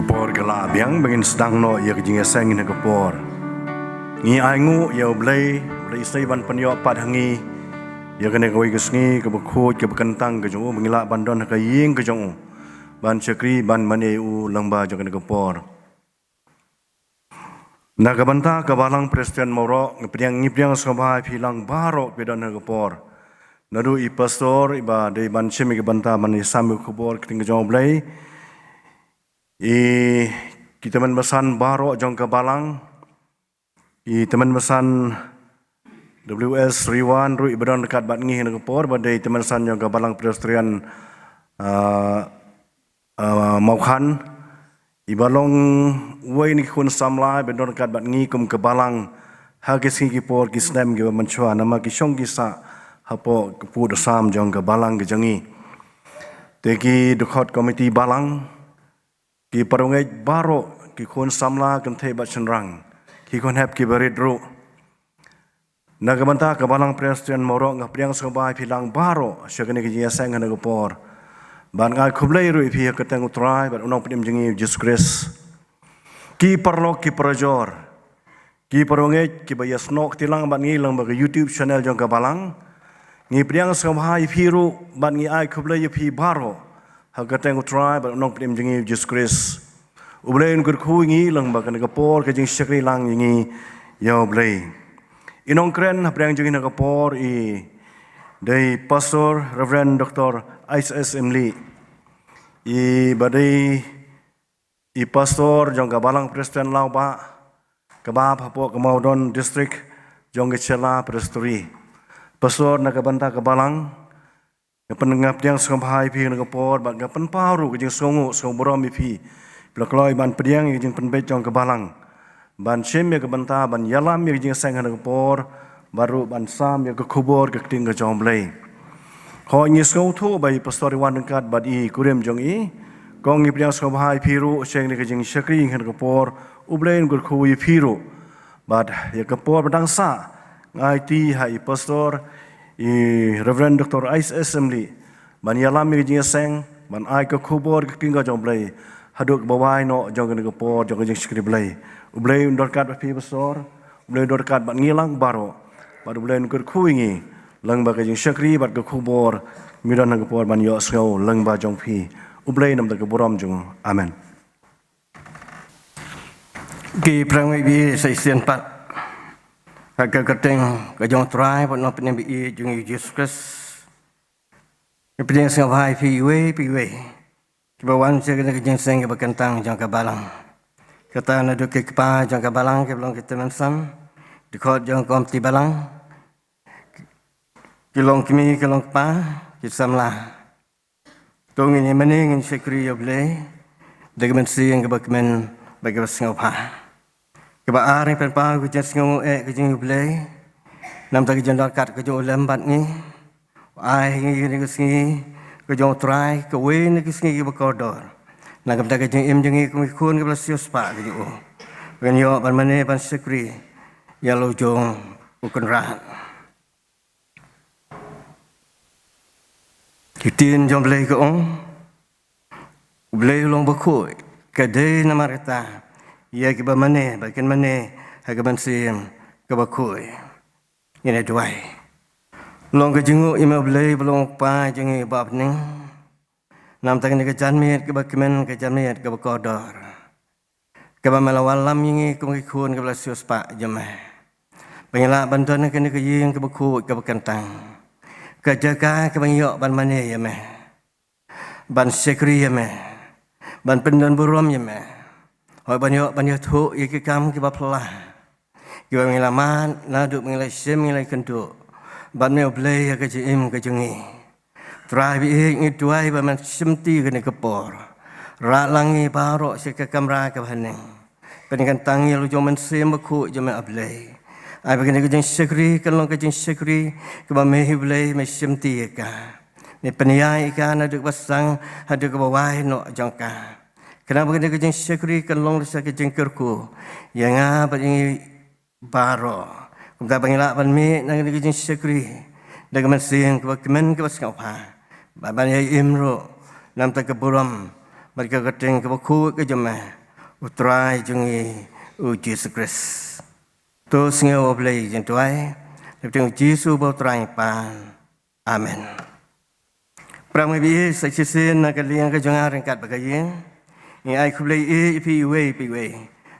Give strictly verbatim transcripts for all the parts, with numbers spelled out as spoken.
Por ka la biang ba ngin sdang noh ïa ka jingïaseng ha ka por. Ngi ai nguh ïa U Blei, U Blei isei ban pynïoh pat ha ngi ïa kane kawei ka sngi kaba khuid kaba kyntang ka jong u, ba ngi lah ban don ha ka ïing ka jong u, ban shakri ban mane ïa u lyngba jong kane ka por. Na ka bynta ka Balang Presbyterian Mawroh, ngi pdiang, ngi pdiang sngewbha ïa phi lang baroh kiba don ha ka por. Naduh i pastor iba dei ban shim ïa ka bynta ban ïasam ïa ka khubor ka ktien ka jong U Blei, i ki tymmen basan baroh jong ka balang, i tymmen basan W S Riwan ruh iba don ryngkat bad ngi ha ka por, ba dei tymmen basan jong ka Balang Presbyterian, ah, ah, Mawkhan, iba long uwei na ki khun samla iba don ryngkat bad ngi kum ka balang ha ki sngi ki por ki snem kiba mynshuwa, namar ki shong ki sah hapoh ka pud sam jong ka balang ka jong ngi. Te ki dkhot komiti balang, ki parangeit baroh, ki khun samla kynthei bad shynrang, ki khun hep kiba rit ruh. Na ka bynta ka Balang Presbyterian Mawroh nga pdiang sngewbha ïa phi lang baroh sha kane ka jingïaseng ha ka por. Bad nga ai khublei ruh ïa phi ha ka kyrteng U Trai bad U Nongpynim jong ngi U Jisu Khrist. Ki paralok ki parajor, ki parangeit kiba ïasnoh kti lang bad ngi lyngba ka YouTube channel jong ka balang, ngi pdiang sngewbha ïa phi ruh bad ngi ai khublei ïa phi baroh ha ka kyrteng U Trai bad U Nongpynim jong ngi U Jisu Khrist. U Blei un kyrkhu ïa ngi lyngba kane ka por ka jingshakri lang ïa ngi ïa U Blei. I nongkren hapdeng jong ngi ha ka por i dei Pastor Reverend Doktor Isaias Syiemlieh, iba dei i pastor jong ka Balang Presbyterian Lawbah, kaba hap hapoh ka Mawdon District jong ka Shella Presbytery. Pastor, na ka bynta ka balang, nga pyn-, nga pdiang sngewbha ïa phi ha ka por bad nga pynpaw ruh ka jingsngewnguh sngewburom ïa phi. Phi la kloi ban pdiang ïa ka jingpynbeit jong ka balang, ban shim ïa ka bynta ban ïalam ïa ka jingïaseng ha ka por, bad ruh ban sam ïa ka khubor ka ktien ka jong U Blei. Hooid, ngi sngewthuh ba i pastor i wan ryngkat bad i kurim jong i. Kong, ngi pdiang sngewbha ïa phi ruh sha kane ka jingshakri ha ka por. U Blei un kyrkhu ïa phi ruh. Bad ïa ka por ba dang sah, nga aiti ha i pastor i Reverend Doktor Isaias Syiemlieh ban ïalam ïa ka jingïaseng, ban ai ka khubor ka ktien ka jong U Blei haduh kaba wai noh jong kane ka por jong ka jingshakri Blei. U Blei un don ryngkat bad phi pastor, U Blei un don ryngkat bad ngi lang baroh, bad U Blei un kyrkhu ïa ngi lyngba ka jingshakri bad ka khubor ba ngi don ha ka por ban ïohsngew lyngba jong phi. U Blei un ïoh ïa ka burom jong u. Amen. Ki parangeit baieit, sa shisien pat, ha ka kyrteng ka jong U Trai bad U Nongpynim baieit jong ngi U Jisu Khrist, ngi pdiang sngewbha ïa phi iwei pa iwei kiba wan sha kane ka jingïaseng kaba kyntang jong ka balang. Kata naduh ki kpa jong ka balang kiba long ki tymmen basan, dkhot jong ka komiti balang, ki longkmie ki longkpa, ki samla. To ngin ïa mane ngin shakri ïa U Blei da ka mynsiem kaba kmen bad kaba sngewbha. Kaba ar, ngin pynpaw ka jingsngewnguh eh ka jong U Blei namar ka jingdon ryngkat ka jong u lem bad ngi. U ai ha ngi kane ka sngi ka jong U Trai, kawei na ki sngi kiba kordor na ka bynta ka jingim jong ngi kum ki khun kiba la siewspah ka jong u, ban ïoh ban mane ban shakri ïa la u jong U Kynrad. Ka ktien jong U Blei ka ong, U Blei u long bakhuid, ka dei namar kata ïa kiba mane ba kin mane ha ka mynsiem kaba khuid. Ngin ïa duwai. Long ka jingnguh ïa me U Blei ba long U Kpa jong ngi uba ha bneng, namar kane ka janmiet kaba kmen, ka janmiet kaba kordor, kaba me la wallam ïa ngi kum ki khun kiba la siewspah jong me, ba ngin lah ban don ha kane ka ïing kaba khuid kaba kyntang, ka jaka kaba ngi ïoh ban mane ïa me, ban shakri ïa me, ban pyndon burom ïa me. Hooid, ban ïoh ban ïathuh ïa ki kam kiba phylla kiba me la mad naduh ba ngi la shim, ngi la kynduh bad me U Blei ha ka jingim ka jong ngi. Trai baieit, ngi duwai ba men shimti kane ka por. Rah lang ngi baroh sha ka kamra kaba haneng. Pynkyntang ïa la u jong u Mynsiem Bakhuid jong me, A Blei. Ai ba kane ka jingshakri kan long ka jingshakri kaba me hi Blei me shimti ïa ka, me pynïaid ïa ka naduh kaba sdang haduh kaba wai noh jong ka. Khnang ba kane ka jingshakri kan long lashai ka jingkyrkhu ïa nga bad ïa ngi baroh. Kumta ba ngin lah ban mih na kane ka jingshakri da ka mynsiem kaba kmen kaba sngewbha, bad ban ïai im ruh namar ka burom bad ka kyrteng kaba khuid ka jong me, u Trai jong ngi u Jisu Khrist. To sngew, O Blei jong ngi, ha ka kyrteng u Jisu uba u Trai ngi pan. Amen. Para bangeit, sa shisien na ka liang ka jong nga ryngkat bad ka ïing, ngi ai khublei ïa phi iwei pa iwei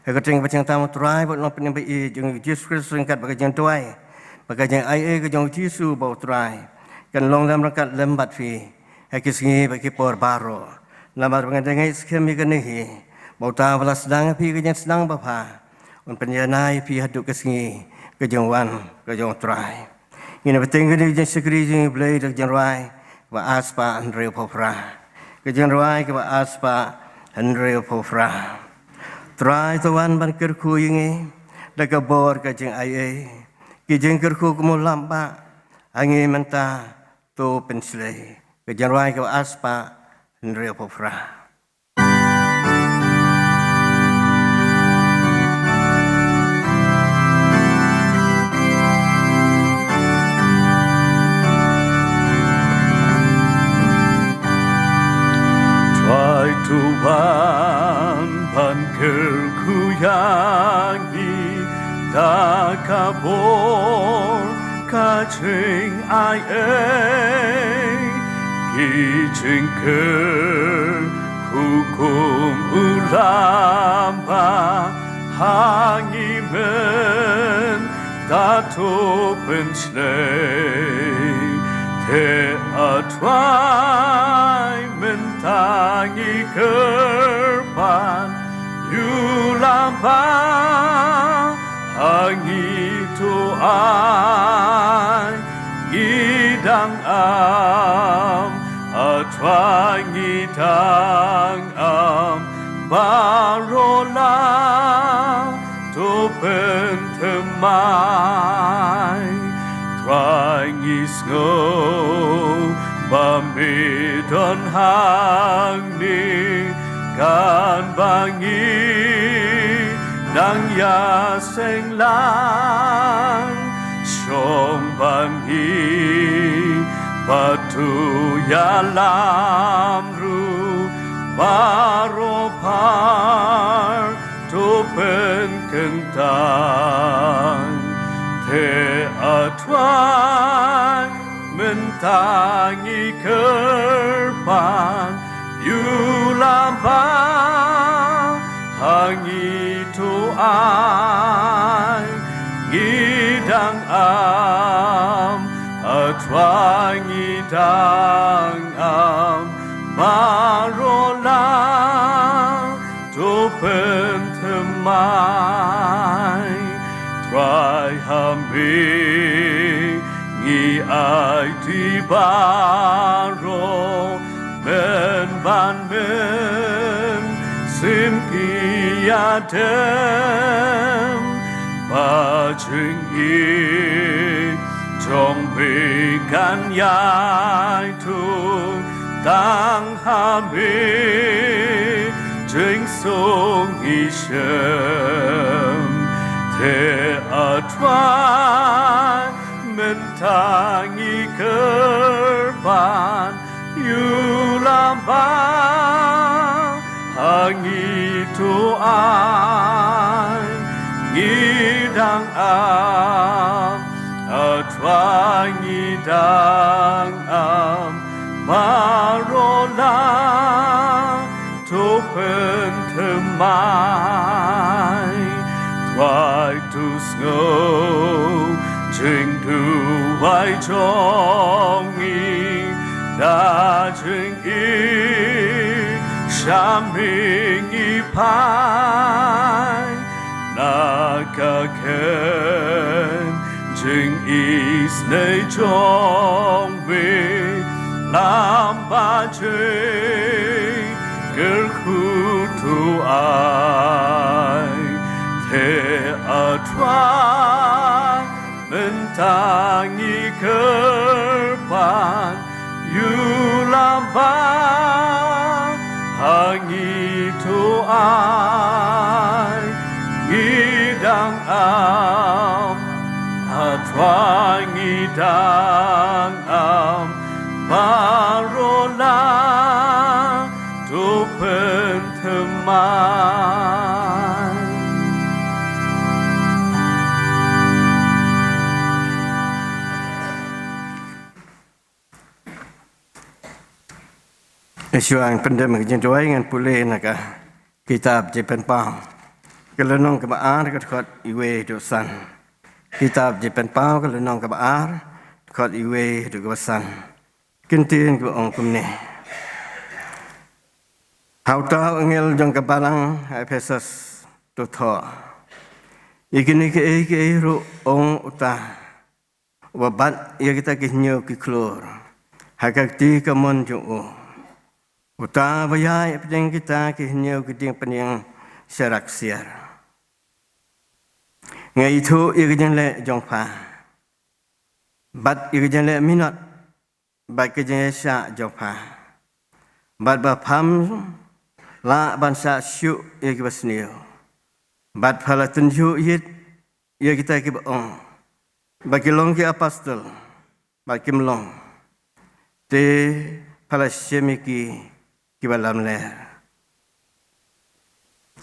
ha ka kyrteng ba tyngeh tam u Trai bad u Nongpynim ba ïeit jong ngi u Jisu Khrist ryngkat bad ka jingduwai ba ka jingaiei ka jong u Jisu uba u Trai kan long lem ryngkat lem bad phi ha ki sngi bad ki por baroh. Namar ba ngi dang ngeit skhem ïa kane hi, ba uta uba la sdang ha phi ka jingsdang babha un pynïaid ïa phi haduh ka sngi ka jingwan ka jong u Trai. Ngin ïa bteng kane ka jingshakri jong u Blei da ka jingrwai kaba ar spah hynriewphew phra. Ka jingrwai kaba ar spah hynriewphew phra. Trai, to wan ban kyrkhu ïa ngi da ka bor ka jingaiei. Ki jingkyrkhu kum u lam ba ha ngi mynta to pynshlei. Ka jingrwai kaba ar spah hynriewphew phra. Trai, to wan ban kyrkhu ïa ngi da ka bor ka jingaiei. Ki jingkyrkhu kum u lam ba ha ngi mynta to pynshlei. Te, A Trai, mynta ngi kyrpad ïa u lam ba ha ngi to ai. Ngi dang am, A Trai, ngi dang am, baroh la to pynthymmai. Trai, ngi sngew ba me don hangne, katba ngi dang ïaseng lang. Shong bad ngi bad to ïalam ruh, baroh phar to pynkyntang. Te, A Trai, mynta ngi kyrpad ïa u lam ba ha ngi to ai. Ngi dang am, A Trai, ngi dang am, baroh la to pynthymmai. Trai, ha me ngi aiti baroh, mynban mynsiem ki ïadem, ba jingïeit jong me kan ïai tuid tang ha me, jingsuk ngi shem. Te, A Trai, mynta ngi kyrpad ïa u lam ba ha ngi to ai. Ngi dang am, A Trai, ngi dang am, baroh la to pynthymmai. Trai, to sngew jingduwai jong ngi, da jingïeit sha me ngi phai. Na ka khein jingisynei jong me, lam ba jingkyrkhu to ai. Te, A Trai, mynta ngi kyrpad ïa u lam ba ha ngi to ai. Ngi dang am, A Trai, ngi dang am, baroh la to pyn thymmai. Shuwa ngan pyndem ka jingduwai, ngan pule na ka kitab Jingpynpaw, ka lynnong kaba ar, ka dkhot iwei haduh san. Kitab Jingpynpaw, ka lynnong kaba ar, dkhot iwei haduh kaba san. Ki ktien kiba ong kumne: Ha uta u angel jong ka balang ha Ephesus to thoh: Ïa kine kiei kiei ruh ong uta uba bat ïa kita ki hynñiew ki khlur ha ka kti kamon jong u, uta ba ïaid hapdeng kita ki hynñiew ki dieng pynïeng sharak ksiar: Nga ithuh ïa ka jingleh jong pha, bad ïa ka jingleh minot, bad ka jingïaishah jong pha, bad ba pham lah ban shah shuh ïa kiba sniew, bad pha la tynjuh ïit ïa kita kiba ong ba ki long ki apostol, bad kim long, te pha la shem ïa ki kiba lamler.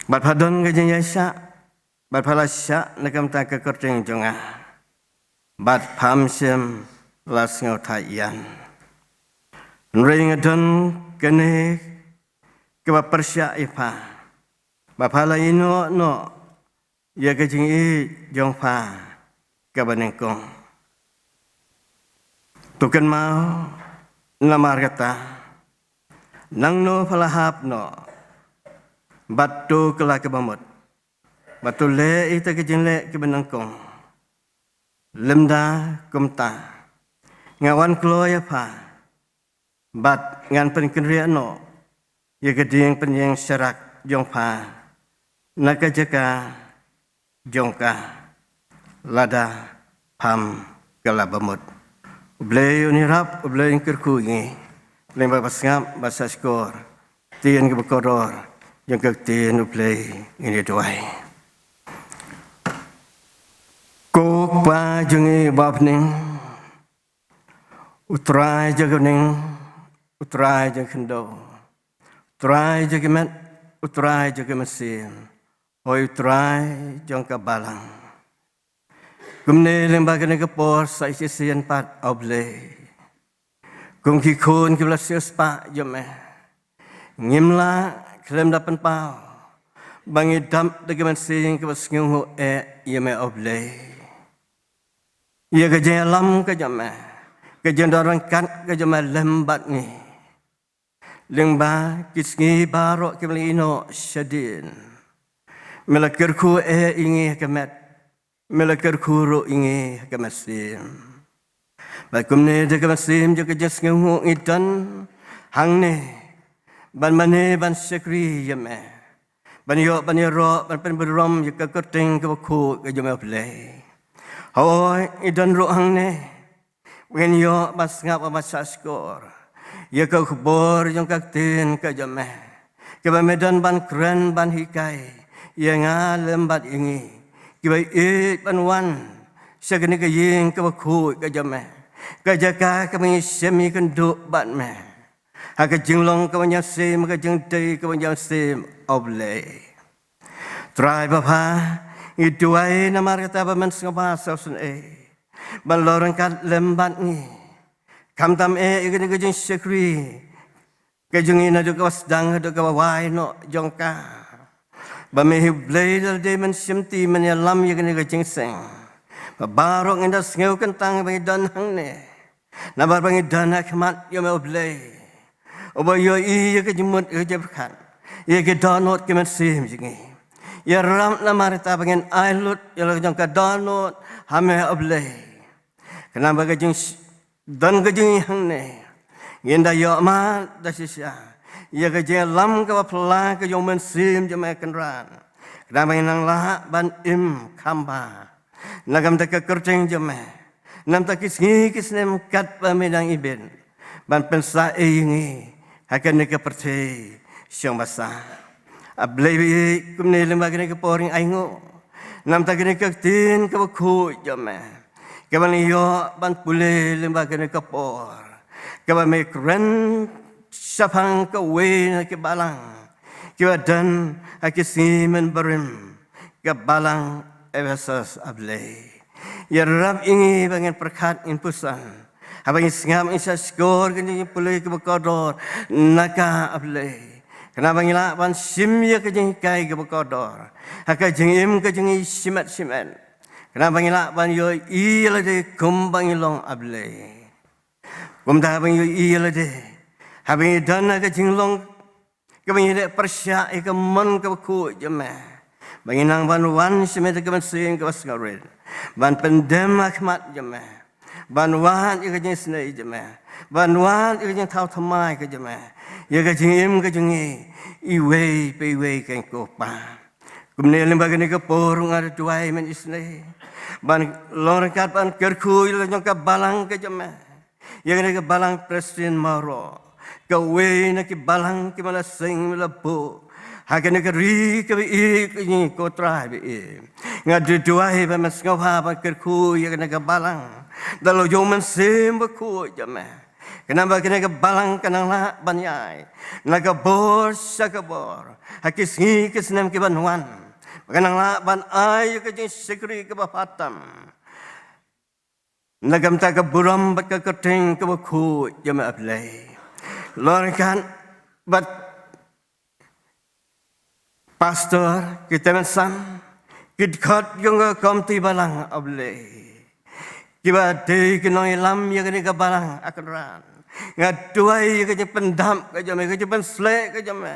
Bad pha don ka jingïaishah, bad pha la shah na ka bynta ka kyrteng jong nga, bad pham shym la sngewthuh ïa nga. Hynrei nga don kane kaba pyrshah ïa pha, ba pha la ïehnoh noh ïa ka jingïeit jong pha kaba nyngkong. To kynmaw namar kata, nangno pha la hap noh, bad to kylla kaba mut, bad to leh ïa kita ki jingleh kiba nyngkong. Lymda kumta, nga wan kloi ïa pha, bad ngan pynkynriah noh ïa ka dieng pynïeng sharak jong pha na ka jaka jong ka, lada pham kylla ba mut. U Blei un ïarap, U Blei un kyrkhu ïa ngi lyngba ba sngap ba shahshkor. Ktien kaba kordor jong ka ktien U Blei ngin ïa duwai. Ko Kpa jong ngi ba ha bneng, U Trai jong ka bneng, U Trai jong ka khyndew, U Trai jong ka met, U Trai jong ka mynsiem, hooid U Trai jong ka balang. Kumne lyngba kane ka por sa shisien pat, A Blei, kum ki khun kiba la siewspah ïa me, ngim lah khlem da pynpaw ba ngi dap da ka mynsiem kaba sngewnguh eh ïa me, A Blei. Ïa ka jingïalam ka jong me, ka jingdon ryngkat ka jong me lem bad ngi. Lyngba ki sngi baroh kiba la ïehnoh shadien, me la kyrkhu eh ïa ngi ha ka met, me la kyrkhu ruh ïa ngi ha ka mynsiem. Bad kumne da ka mynsiem jong ka jingsngewnguh ngi don hangne ban mane ban shakri ïa me, ban ïoh ban ïaroh ban pynburom ïa ka kyrteng kaba khuid ka jong me, A Blei. Hooid, ngi don ruh hangne ba ngin ïoh ban sngap bad ban shahshkor ïa ka khubor jong ka ktien ka jong me, kaba me don ban kren ban hikai ïa nga lem bad ïa ngi kiba ïeit ban wan sha kane ka ïing kaba khuid ka jong me, ka jaka kaba ngi shim ïakynduh bad me ha ka jinglong kaba ïasem, ha ka jingdei kaba ïasem, A Blei. Trai Baba, ngi duwai namar kata ba men sngewbha sa shisien eh ban long ryngkat lem bad ngi. Khamtam eh ïa kane ka jingshakri ka jong ngi naduh kaba sdang haduh kaba wai noh jong ka, ba me hi Blei da lade men shimti men ïalam ïa kane ka jingseng. Ba baroh ngin da sngew kyntang ba ngi don hangne namar ba ngi don ha khmat jong me, A Blei, uba ïohi ïa ka jingmut ïa ka jingpyrkhat, ïa ka dohnud ka mynsiem jong ngi. Ïarap namar kata ba ngin ai lut ïa la ka jong ka dohnud ha me, A Blei. Khnang ba ka jing don ka jingïaid hangne, ngin da ïoh mad da shisha ïa ka jingïalam kaba phylla ka jong u Mynsiem jong me Kynrad, khnang ba ngin nang lah ban im kham bha na ka bynta ka kyrteng jong me na ka bynta ki sngi ki snem katba me dang ibit ban pynsah ïa ngi ha kane ka pyrthei shong basa. A Blei ba ïeit, kumne lyngba kane ka por ngi ainguh na ka bynta kane ka ktien kaba khuid jong me, kaba ngi ïoh ban pule lyngba kane ka por, kaba me kren shaphang kawei na ki balang kiba don ha ki sngi mynbarim ka balang Ephesus, A Blei. Ïarap ïa ngi ba ngin pyrkhat, ngin puson, haba ngi sngap, ngin shah shkor ïa ka jingpule kaba kordor na ka, A Blei. Khnang ba ngin lah ban shim ïa ka jinghikai kaba kordor ha ka jingim ka jong ngi shimet shimet. Khnang ba ngin lah ban ïohi ïa lade kumba ngi long, A Blei. Kumta ba ngi ïohi ïa lade haba ngi don ha ka jinglong kaba ngi leh pyrshah ïa ka mon kaba khuid jong me, ba ngi nang ban wan sha me da ka mynsiem kaba sngewrit, ban pyndem ha khmat jong me, ban wad ïa ka jingisynei jong me, ban wad ïa ka jingthaw thymmai ka jong me ïa ka jingim ka jong ngi iwei pa iwei, kynmaw ko Pa. Kumne lem bad kane ka por nga da duwai, mynsngi, ban long ryngkat ban kyrkhu ïa la jong ka balang ka jong me, ïa kane ka balang Presbyterian Mawroh, kawei na ki balang kiba la seng, ba la buh ha kane ka ri kaba ïeit ka jong ngi, ko Trai ba ïeit. Nga da duwai ba men sngewbha ban kyrkhu ïa kane ka balang da la jong u Mynsiem Bakhuid jong me, khnang ba kane ka balang kan nang lah ban ïaid na ka bor sha ka bor ha ki sngi ki snem ki ban wan, ba kan nang lah ban ai ïa ka jingshakri kaba bha tam na ka bynta ka burom bad ka kyrteng kaba khuid jong me, A Blei. Long ryngkat bad pastor, ki tymmen sam, ki dkhot jong ka komiti balang, A Blei, kiba dei ki nongïalam ïa kane ka balang, A Kynrad. Nga duwai ïa ka jingpyndap ka jong me, ka jingpynsleh ka jong me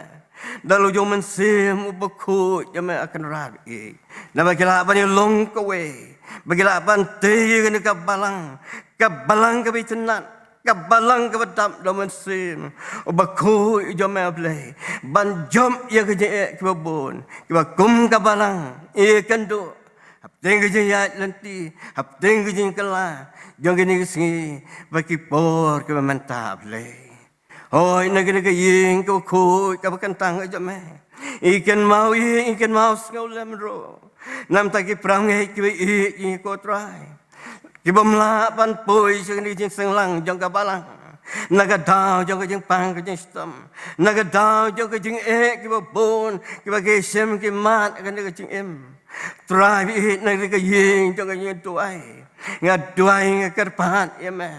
da la jong u Mynsiem Bakhuid jong me, A Kynrad ba ïeit, naba ki lah ban ïalong kawei, ba ki lah ban tei ïa kane ka balang, ka balang kaba itynnad, ka balang kaba dap da u Mynsiem Bakhuid jong me, A Blei, ban jop ïa ka jingeh kiba bun kiba kum ka balang ïakynduh hapdeng ka jingïaid lynti, hapdeng ka jingkylla jong kine ki sngi bad ki por kiba mynta, A Blei. Hooid, na kane ka ïing kaba khuid kaba kyntang ka jong me, ngi kynmaw ïing, ngi kynmaw sngewlem ruh na ka bynta ki para bangeit kiba ïeit ïa ngi, ko Trai, kibym lah ban poi sha kane ka jingseng lang jong ka balang na ka daw jong ka jingpang ka jingshitom, na ka daw jong ka jingeh kiba bun kiba ki shem ki mad ha kane ka jingim. Trai ba ïeit, na kane ka ïing jong ka jingduwai, nga duwai, nga kyrpad ïa me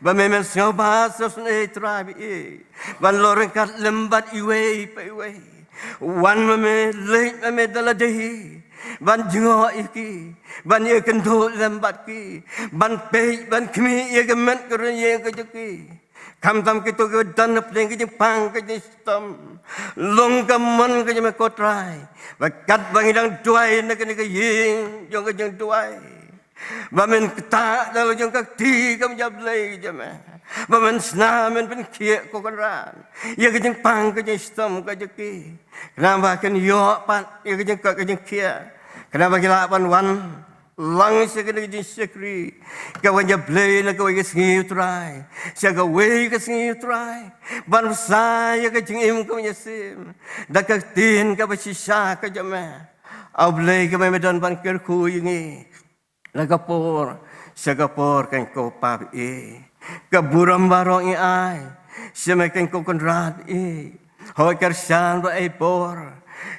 ba me men sngewbha sngewsynei, Trai ba ïeit, ban long ryngkat lem bad iwei pa iwei. Wan ma me, leit ma me da lade hi, ban jngoh ïa ki, ban ïakynduh lem bad ki, ban peit ban khmih ïa ka met ka rynïeng ka jong ki. Khamtam kito kiba don hapdeng ka jingpang ka jingshitom, long ka mon ka jong me, ko Trai, ba katba ngi dang duwai na kane ka ïing jong ka jingduwai, ba men ktah da la jong ka kti kam jong U Blei jong me, ba men shna, men pynkhiah, ko Kynrad, ïa ka jingpang ka jingshitom ka jong ki, khnang ba kin ïoh pat ïa ka jingkoit ka jingkhiah, khnang ba ki lah ban wan lang sha kane ka jingshakri kaba ïa Blei na kawei ka sngi, U Trai, sha kawei ka sngi, U Trai, ban bsa ïa ka jingim kaba ïashem da ka ktien kaba shisha ka jong me, A Blei, kaba me don ban kyrkhu ïa ngi na ka por sha ka por, kan ko Pa ba ïeit. Ka burom baroh ngi ai sha me, kan ko Kynrad ba ïeit. Hooid, kyrshan bad ai bor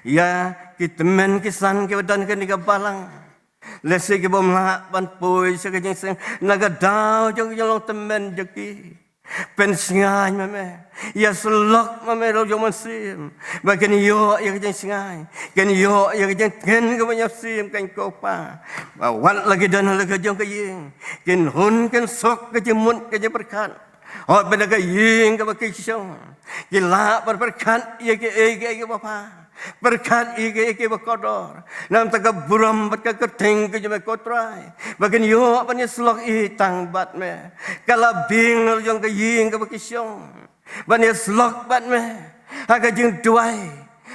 ïa ki tymmen ki san kiba don kane ka balang. Lehse kibym lah ban poi sha ka jingseng na ka daw jong ka jinglong tymmen jong ki. Pynshngaiñ ma me, ïasyllok ma me da la jong u Mynsiem, ba kin ïoh ïa ka jingshngaiñ, kin ïoh ïa ka jingtngen kaba ïashem, kan ko Pa, ba wat la ki don ha la ka jong ka ïing, kin hun kin suk ka jingmut ka jingpyrkhat. Hooid, ba na ka ïing kaba ki shong ki lah ban pyrkhat ïa kiei kiei kiba bha, pyrkhat ïa kiei kiei kiba kordor na ka bynta ka burom bad ka kyrteng ka jong me, ko Trai, ba kin ïoh ban ïasyllok ïa tang bad me. Ka la biang na la jong ka ïing kaba ki shong ban ïasyllok bad me ha ka jingduwai,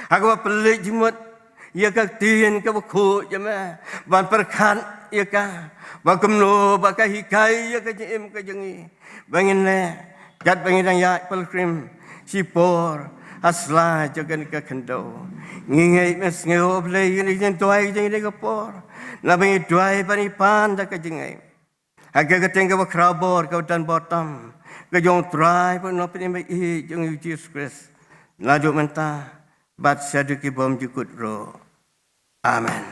ha kaba pynleit jingmut ïa ka ktien kaba khuid jong me, ban pyrkhat ïa ka, ba kumno ba ka hikai ïa ka jingim ka jong ngi, ba ngin leh katba ngi dang ïaid pilgrim shipor ha sla jong kane ka khyndew. Ngi ngeit me, sngew, A Blei, ïa kane ka jingduwai jong ngi ha kane ka por, naba ngi duwai bad ngi pan da ka jingngeit ha ka kyrteng kaba khraw bor, kaba don bor tam, ka jong U Trai bad U Nongpynim ba ïeit jong ngi, U Jisu Khrist, naduh mynta bad shaduh ki bymjukut ruh. Amen.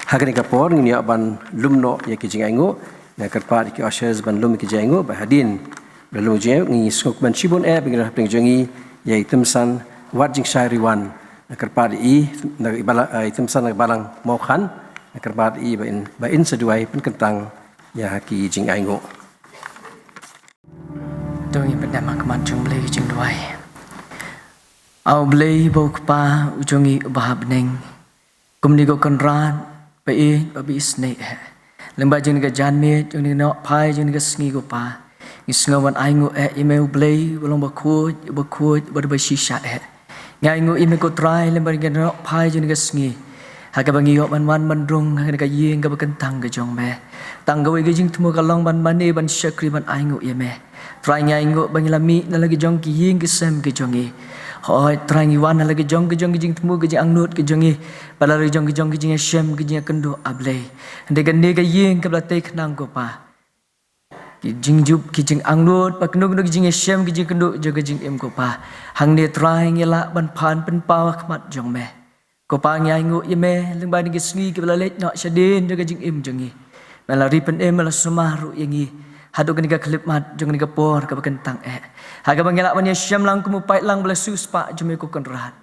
Ha kane ka por ngin ïa ban lum noh ïa ki jingainguh. Nga kyrpad ïa ki ushers ban lum ïa ki jingainguh, bad hadien ba lum jingainguh ngi sngewkmen shibun eh ba ngin ïa hapdeng jong ngi ïa i Tymsan Watjingshai Riwan. Nga kyrpad ïa i, na i bala-, eh, i Tymsan na balang Mawkhan. Nga kyrpad ïa i ba in, ba in sa duwai pynkyntang ïa ki jingainguh. To ngin pyndem ha khmat jong U Blei ki jingduwai. A U Blei ba u Kpa u jong ngi uba ha bneng. Kumne ko Kynrad ba ïeit bad ba isynei eh. Lyngba jong kane ka janmiet, jong kane ka nohphai, jong kane ka sngi ko Pa, ngi sngew ban ainguh eh ïa me U Blei uba long bakhuid, bakhuid bad ba shisha eh. Ngi ainguh ïa me ko Trai lyngba jong kane ka nohphai, jong kane ka sngi, ha kaba ngi ïoh ban wan ban rung ha kane ka ïing kaba kyntang ka jong me. Tang kawei ka jingthmu ka long ban mane ban shakri ban ainguh ïa me. Trai ngi ainguh ba ngi la mih na la ki jong ki ïing ki sem ki jong ngi. Hooid Trai ngi wan na la ki jong ki jong ki jingthmu ki jingangnud ki jong ngi, bad la ki jong ki jong ki jingïashem ki jingïakynduh A Blei. Hynrei kane ka ïing kaba la tei khnang ko Pa, ki jingjup ki jingangnud bad kano kano ki jingïashem ki jingkynduh jong ka jingim ko Pa, hangne Trai ngi lah ban pan pynpaw ha khmat jong me. Ko Pa ngi ainguh ïa me lyngba kine ki sngi kiba la leit noh shadien jong ka jingim jong ngi. Me la ri pynim, me la sumar ruh ïa ngi haduh kane ka khyllipmat jong kane ka por kaba kyntang eh, ha kaba ngi lah ban ïashemlang kum u paidlang ba la siewspah jong me ko Kynrad.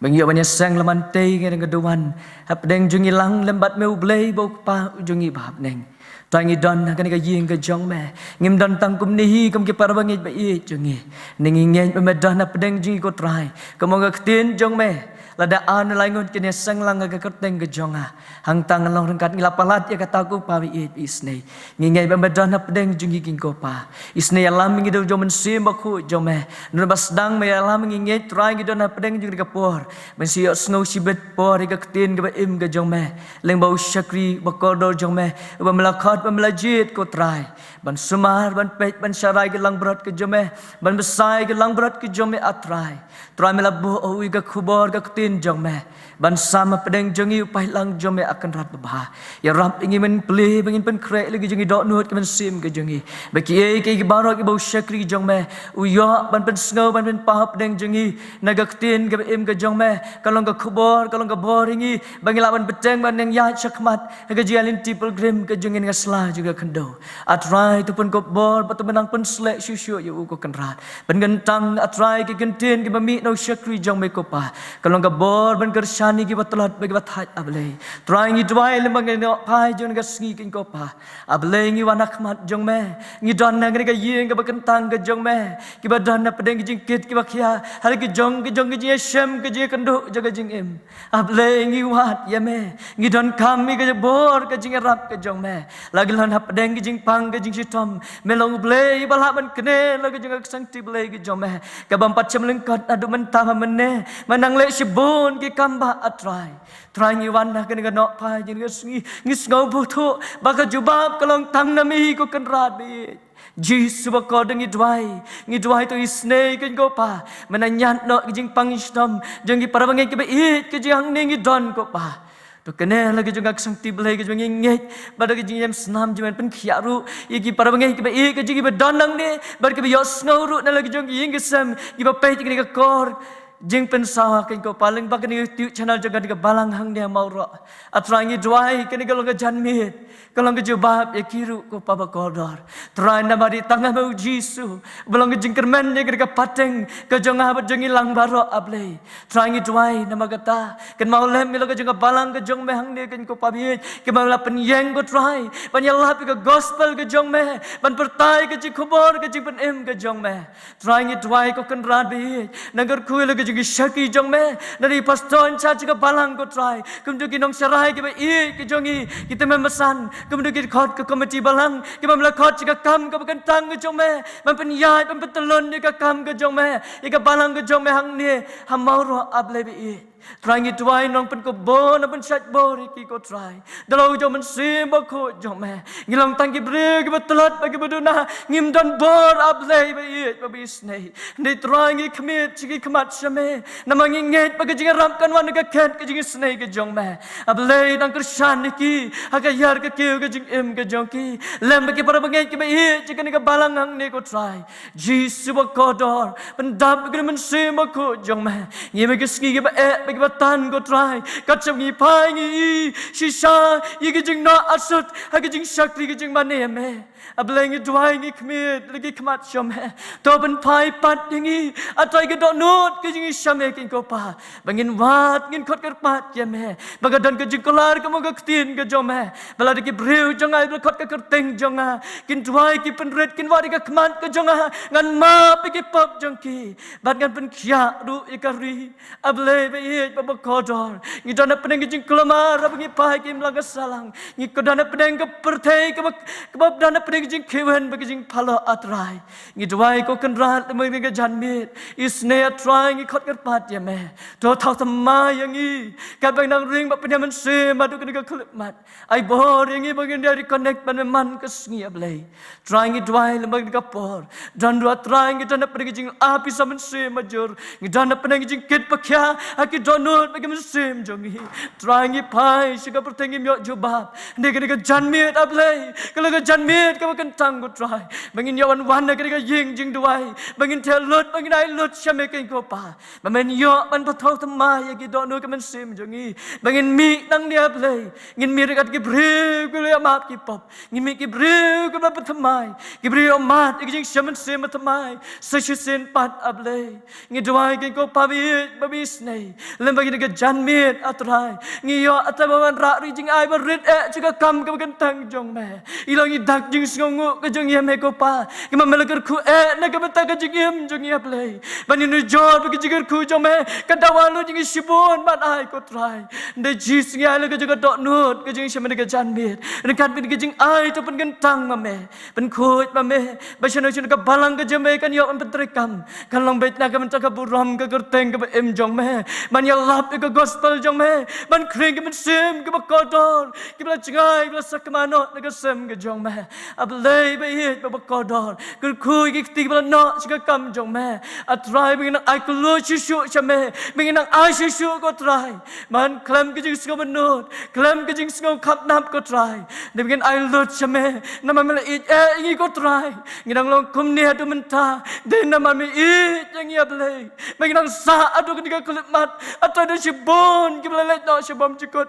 Ba ngi ïoh ban ïaseng lem ban tei ha kane ka duwan hapdeng jong ngi lang lem bad me U Blei ba u Kpa u jong ngi ba ha bneng. Trai ngi don ha kane ka ïing ka jong me, ngim don tang kumne hi kum ki parabangeit ba ïeit jong ngi. Hynrei ngi ngeit ba me don hapdeng jong ngi ko Trai. Kumba ka ktien jong me, lada ar ne lai ngut kin ïaseng lang ha ka kyrteng ka jong nga, hangta ngan long ryngkat. Ngi la palat ïa kata ko Pa ba ïeit ba isynei. Ngi ngeit ba me don hapdeng jong ngi ko Pa. Isynei ïalam ïa ngi da u Mynsiem Bakhuid jong me. Naduh ba sdang me ïalam, ngi ngeit Trai ngi don hapdeng jong kane ka por ban sa ïohsngew shibit por ïa ka ktien kaba im ka jong me. Lyngba u shakri ba kordor jong me, uba me la khot, uba me la jied ko Trai, ban sumar, ban peit, ban sharai ki langbrot ki jong me, ban bsa ïa ki langbrot ki jong me A Trai. Trai me la buh ha u ïa ka khubor ka ktien jong me, ban sam hapdeng jong ngi u paidlang jong me A Kynrad babha. Ïarap ïa ngi, men plie ba ngin pynkhreh la ki jong ki dohnud ki mynsiem ki jong ngi, ba kiei kiei baroh kiba u shakri jong me u ïoh ban pynsngew ban pynpaw hapdeng jong ngi na ka ktien kaba im ka jong me, kan long ka khubor, kan long ka bor ïa ngi ba ngin lah ban bteng ban ïaid shakhmat ha ka jingïaid lynti pilgrim ka jong ngi na ka sla jong ka khyndew. A Trai to pynkupbor bad to nang pynsleh shuh shuh ïa u ko Kynrad. Pynkyntang A Trai ki kyntien kiba mih na u shakri jong me ko Pa, kan long ka bor ban kyrshan ïa kiba tlot bad kiba thait A Blei. Trai ngi duwai lyngba kane ka nohphai jong kane ka sngi ko Pa, A Blei ngi wan ha khmat jong me. Ngi don ha kane ka ïing kaba kyntang ka jong me, kiba don hapdeng ki jingkit kiba khia ha la ki jong ki jong ki jingïashem ki jingïakynduh jong ka jingim. A Blei ngi wad ïa me, ngi donkam ïa ka bor ka jingïarap ka jong me. La ki don hapdeng ki jingpang ki jingshitom, me long U Blei ba lah ban kne la ki jong ka ksangti Blei ki jong me, kabym pat shym lyngkot naduh mynta mynne, me nang leh shibun ki kam ba A Trai. Trai ngi wan ha kane ka nohphai jong kane ka sngi, ngi sngewbha thuh ba ka jubab ka long tang na me ko Kynrad ba ïeit. Jisu ba kordor ngi duwai, ngi duwai to isynei ko Pa, men ñiad noh ki jingpang shitom jong ki parabangeit kiba ïeit ki jong hangne ngi don ko Pa. To kane la ki jong ka ksangti Blei ki jong ngi ngeit ba da ki jingïaseng snam jong me pynkhiah ruh ïa ki parabangeit kiba ïeit ki jong ngi ba don hangne, bad kiba ïohsngew ruh na la ki jong ki ïing ki sem, kiba peit ïa kane ka kor jingpynsawa ko Pa, lyngba kane ka YouTube channel jong kane ka balang hangne ha Mawroh. A Trai ngi duwai kane ka long ka janmiet, ka long ka jubab ïa ki ruh ko Pa ba kordor. Trai namar tang ha me U Jisu ba long ka jingkyrmen ïa kane ka pateng ka jong nga bad jong ngi lang baroh A Blei. Trai ngi duwai namar kata, kynmaw lem ïa la ka jong ka balang ka jong me hangne ko Pa ba ïeit, kiba la pynïeng ko Trai ban ïalap ïa ka gospel ka jong me, ban pyrta ïa ka jingkhubor ka jingpynim ka jong me. Trai ngi duwai ko Kynrad ba ïeit, nang kyrkhu ïa la ki jong ki shakri jong me, na ki pastor in charge ka balang ko Trai, kumjuh ki nongsharai kiba ïeit ki jong ngi, ki tymmen basan, kumjuh ki khot ka komiti balang, kiba me la khot sha ka kam kaba kyntang ka jong me, ban pynïaid ban pyntyllun ïa ka kam ka jong me, ïa ka balang ka jong me hangne ha Mawroh A Blei ba ïeit. Trai ngi duwai nong pynkupbor, nong pynshait bor ïa ki ko Trai. Da la u jong u Mynsiem Bakhuid jong me. Ngi long tang ki briew kiba tlot bad kiba duna. Ngim don bor A Blei ba ïeit bad ba isynei. Hynrei Trai ngi khmih sha ki khmat sha me. Namar ngi ngeit ba ka jingïarap kan wan na ka khet ka jingisynei ka jong me. A Blei nang kyrshan ïa ki. Ha ka ïar ka kiew ka jingim ka jong ki. Lem bad ki para bangeit kiba ïeit sha kane ka balang hangne ko Trai. Jisu bakordor, pyndap ïa ki da u Mynsiem Bakhuid jong me. Ngi ïa ki sngi kiba eh bad kiba tan ko Trai. Kat shaba ngi phai ngi ïohi shisha ïa ki jingnoh asut ha ki jingshakri ki jingmane ïa me. A Blei ngi duwai ngi khmih la ki khmat sha me. To pynphai pat ïa ngi. A Trai ka dohnud ka jingïashem ïa ki ko Pa. Ba ngin wad ngin khot kyrpad ïa me. Ba ka don ka jingkular ka mo ka ktien ka jong me. Ba lada ki briew jong nga ba la khot ka kyrteng jong nga kin duwai ki pynrit kin wad ïa ka khmat ka jong nga ngan map ïa ki pop jong ki. Bad ngan pynkhiah ruh ïa ka ri. A Blei ba ïeit ba bakordor. Ngi don hapdeng ka jingkulmar ba ngi phai ki imlang ka sahlang. Ngi ka don hapdeng ka pyrthei kaba, kaba don hapdeng ka jingkhih wen bad ka jingphylla A Trai. Ngi duwai ko Kynrad lem bad ka janmiet. Isynei A Trai ngi khot kyrpad ïa me. To thaw thymmai ïa ngi. Katba ngi nang ring bad pynïar mynsiem haduh kane ka khyllipmat. Ai bor ïa ngi ba ngin ïa reconnect bad me man ka sngi A Blei. Trai ngi duwai lem bad kane ka por. Don ruh A Trai ngi don hapdeng ka jingap ïa sa mynsiem majur. Ngi don hapdeng ka jingkit pakhia ha ki dohnud bad ki mynsiem jong ngi. Trai ngi phai sha ka pyrthei ngim ïoh jubab. Hynrei kane ka janmiet A Blei. Ka long ka janmiet kaba kyntang ko Trai. Ba ngin ïoh wan wan ha kane ka ïing jingduwai. Ba ngin theh lut, ba ngin ai lut sha me ko Pa. Ba men ïoh ban pynthor thymmai ïa ki dohnud ki mynsiem jong ngi. Ba ngin mih nangne A Blei. Ngin mih ryngkat ki briew kiba la ïoh map ki pop. Ngin mih ki briew kiba la pynthymmai. Ki briew ïoh mad ïa ki jingshem mynsiem ba thymmai. Sa shisien pat A Blei. Ngi duwai ko Pa ba ïeit ba isynei. Lem bad kane ka janmiet A Trai. Ngi ïoh A Trai ba wanrah ruh jingai ba rit eh sha ka kam kaba kyntang jong me. Ïa la ngi dak jingsngewnguh ka jong ngi ïa me ko Pa. Kumba me la kyrkhu eh na ka bynta ka jingim jong ngi A Blei. Ban ïanujor bad ka jingkyrkhu jong me. Ka dawa lut jong ngi shibun ban ai ko Trai. Hynrei Jisu ngi ai la ka jong ka dohnud ka jingshem ha kane ka janmiet. Ryngkat bad ka jingai to pynkyntang ma me. Pynkhuid ma me. Ba shano shano ka balang ka jong me kan ïoh ban pyntreikam. Kan long beit na ka bynta ka burom ka kyrteng kaba im jong me. Ban ïalap ïa ka gospel jong me. Ban khring ki mynsiem kiba kordor. Kiba la jngai, kiba la sakma noh na ka sem ka jong me. A Blei ba ïeit ba bakordor. Kyrkhu ïa ki kti kiba la noh sha ka kam jong me. A Trai ba ngin nang ai kylluid shuh shuh sha me. Ba ngin nang ai shuh shuh ko Trai. Ban khlem ka jingsngew bynnud. Khlem ka jingsngew khapnap ko Trai. Ba ngin ai lut sha me. Namar me la ïeit eh ïa ngi ko Trai. Ngi dang long kumne haduh mynta. Dei namar me ïeit ïa ngi A Blei. Ba ngin nang sah haduh kane ka khyllipmat. A Trai don shibun kiba la leit noh sha bymjukut.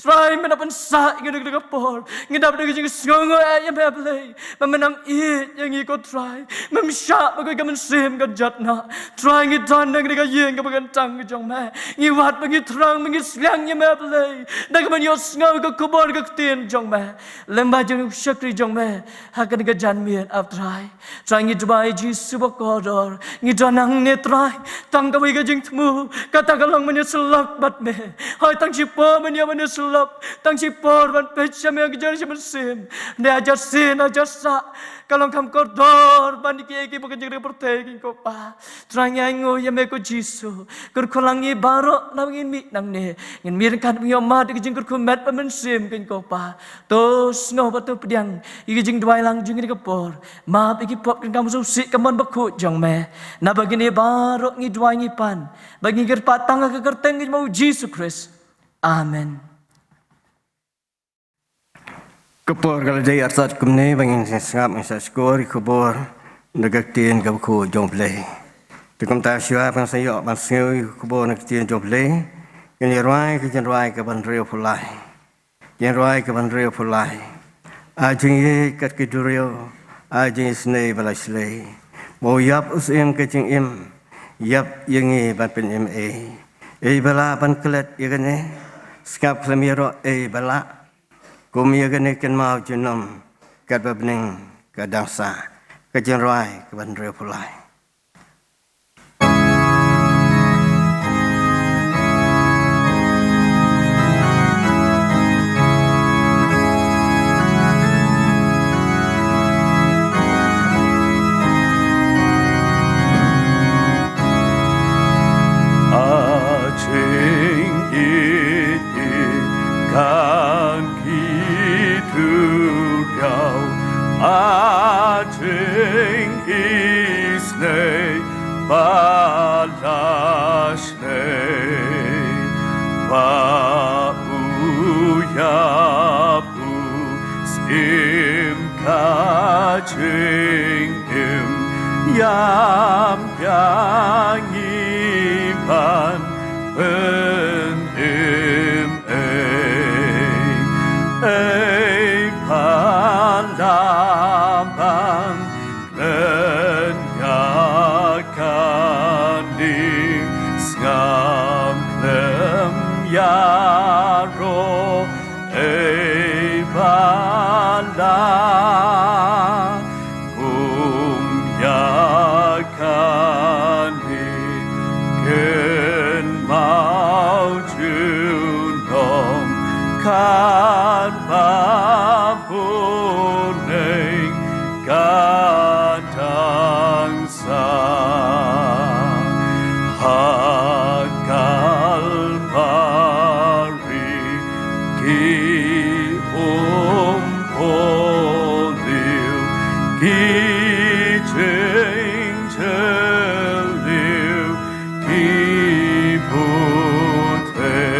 Trai me da pynsah ïa ngi ha kane ka por. Ngi dap da ka jingsngewnguh eh ïa me A Blei. Ba me nang ïeit ïa ngi ko Trai. Mem shah ba ka mynsiem ka jot noh. Trai ngi don ha kane ka ïing kaba kyntang ka jong me. Ngi wad ba ngi thrang ba ngi sliang ïa me A Blei. Da kaba ngi ïohsngew ka khubor ka ktien jong me. Lem bad jong u shakri jong me. Ha kane ka janmiet A Trai. Trai ngi duwai Jisu bakordor. Ngi don hangne Trai. Tang kawei ka jingthmu. Kata ka long ban ïasyllok bad me. Hooid tang shipor ban ïa ban ïasyllok. Tang shipor ban peit sha me ha ka jingïashem mynsiem. Hynrei hajar sien hajar sah. Ka long kham kordor ban ïa kiei kiei ba ka jingïadei pyrthei ko Pa. Trai ngi ainguh ïa me ko Jisu. Kyrkhu lang ïa ngi baroh naba ngin mih nangne. Ngin mih ryngkat bad ïohmad ïa ka jingkyrkhu met bad mynsiem ko Pa. To sngew bad to pdiang ïa ka jingduwai lang jong ngi ha kane ka por. Map ïa ki pop kyrpang sngewsih ka mon bakhuid jong me. Naba kine baroh ngi duwai ngi pan. Ba ngi kyrpad tang ha ka kyrteng jong u Jisu Khrist. Amen. Ka por ka la dei artat kumne ba ngin sa sngap ngin sa sngap ïa ka khubor na ka ktien kaba khuid jong U Blei. Te kumta shuwa ban sa ïoh ban sngew ïa ka khubor na ka ktien jong U Blei. Ngin ïa rwai ka jingrwai kaba hynriewphew lai. Jingrwai kaba hynriewphew lai. Ai jingïeit kat ki duriaw, ai jingisynei ba la shlei. Ba u ïap u syiem ka jingim, ïap ïa ngi ban pynim ei. Ei ba lah ban klet ïa kane, sngap khlem ïaroh ei ba lah. Kum ïa kane kynmaw junom, katba bneng ka dang sah, ka jingrwai kaba hynriewphew lai. Ashlei ba u ïap u syiem ka jingim, ïam biang ngi ban pynim ei, ei ba la ban kren ïa kane sngap khlem ïaroh ei ba la kum ïa kane kynmaw junom katba bun neng ka dang sah ha Kalbari. Ki um pol liu, ki jynjar liu, ki buhthei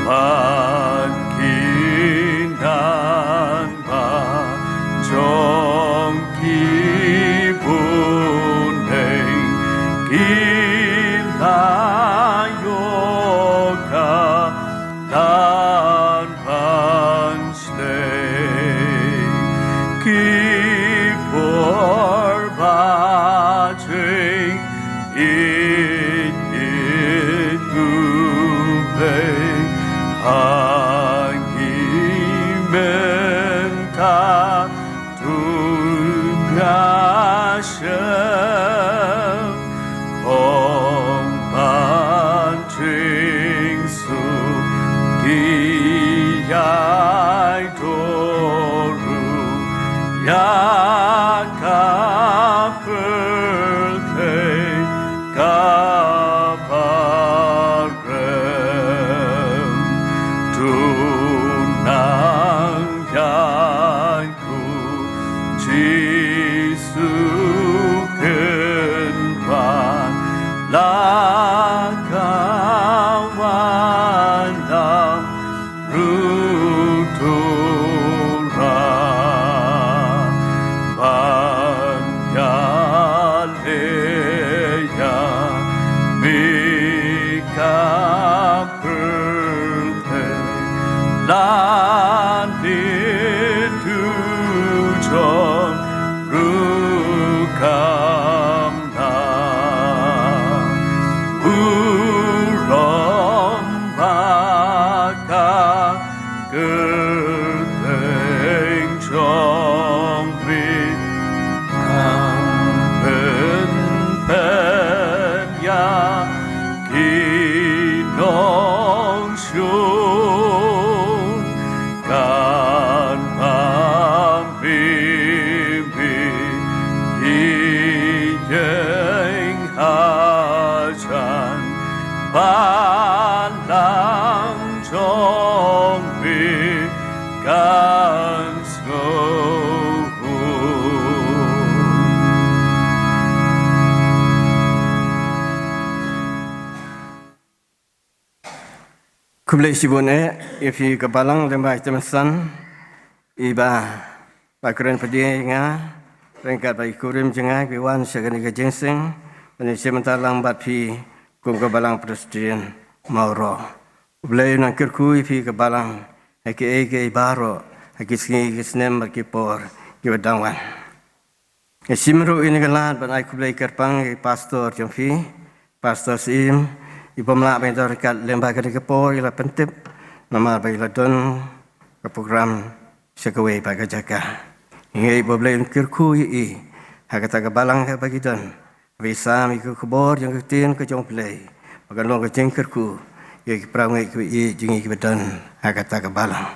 bad ki nang ba jong ki bun neng, ki la ïoh ka dan ban shlei. Ki por ba jingïeit, ïeit U Blei ha ngi mynta. To nga shem ong ban jingsuk, ki ïai dur ruh ïa ka pyrthei kaba rem. To nang ïai Jisu kynrad la ka wan lam ruh to rah ban ïaleh ïa me ka pyrthei. Lane tu jong ruh kam lah. U rong ba ka kyrteng jong me. Kan pynpeit ïa ki nongshun, kan pynpeit ïa ki ïing hajan, balang jong me kan Khublei shibun eh, ïa phi ka balang lyngba i Tymmen San, iba la kren pdiang ïa nga ryngkat bad i kurim jong nga, ki wan sha kane ka jingïaseng ban ïashim bynta lang bad phi kum ka balang Presbyterian Mawroh. U Blei un nang kyrkhu ïa phi ka balang ha kiei kiei baroh, ha ki sngi ki snem bad ki por kiba dang wan. Nga shim ruh ïa kane ka lad ban ai khublei kyrpang ïa i pastor jong phi, Pastor Syiem, i bym lah ban ïadon ryngkat lyngba kane ka por, i la pyntip namar ba i la don ka program sha kawei pat ka jaka. Nga ngeit ba U Blei un kyrkhu ïa i ha kata ka balang kaba i don. Ba i sam ïa ka khubor jong ka ktien ka jong U Blei ba kan long ka jingkyrkhu ïa ki para ngeit kiba ïeit jong ngi kiba don ha kata ka balang.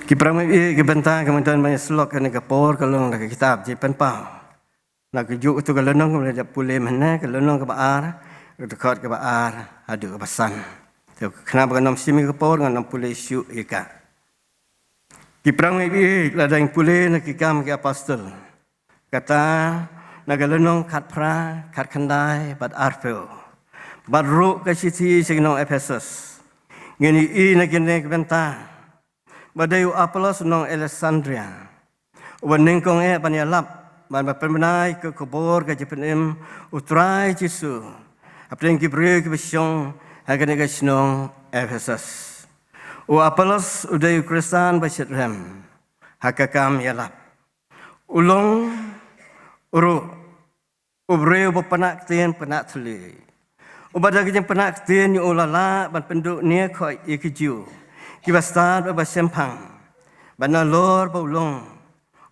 Ki para ngeit, ïa ki bynta kiba don ban ïasyllok ha kane ka por ka long na ka kitab Jingpynpaw, na kajuh katu ka lynnong kaba la dep pule mynne, ka lynnong kaba ar, ka dkhot kaba ar haduh kaba san. Te khnang ba kan ym shim ïa ka por, ngan ym pule shuh ïa ka. Ki para ngeit, ïa lada ngi pule na Ki Kam ki Apostol, kata na ka lynnong khatphra, khatkhyndai bad arphew, bad ruh ka shithi sha ki nong Ephesus, ngin ïohi na kine ki bynta ba dei u Apollos u nong Alexandria, uba nyngkong eh ban ïalap bad ban pynbna ïa ka khubor ka jingpynim U Trai Jisu hapdeng ki briew kiba shong ha kane ka shnong Ephesus. U Apollos u dei u Khristan ba shitrhem ha ka kam ïalap. U long ruh u briew ba pynah ktien pynah thylliej, uba da ka jingpynah ktien ïa u la lah ban pynduh ne khoit ïa ki Jiw kiba stad bad ba shemphang, bad nalor ba u long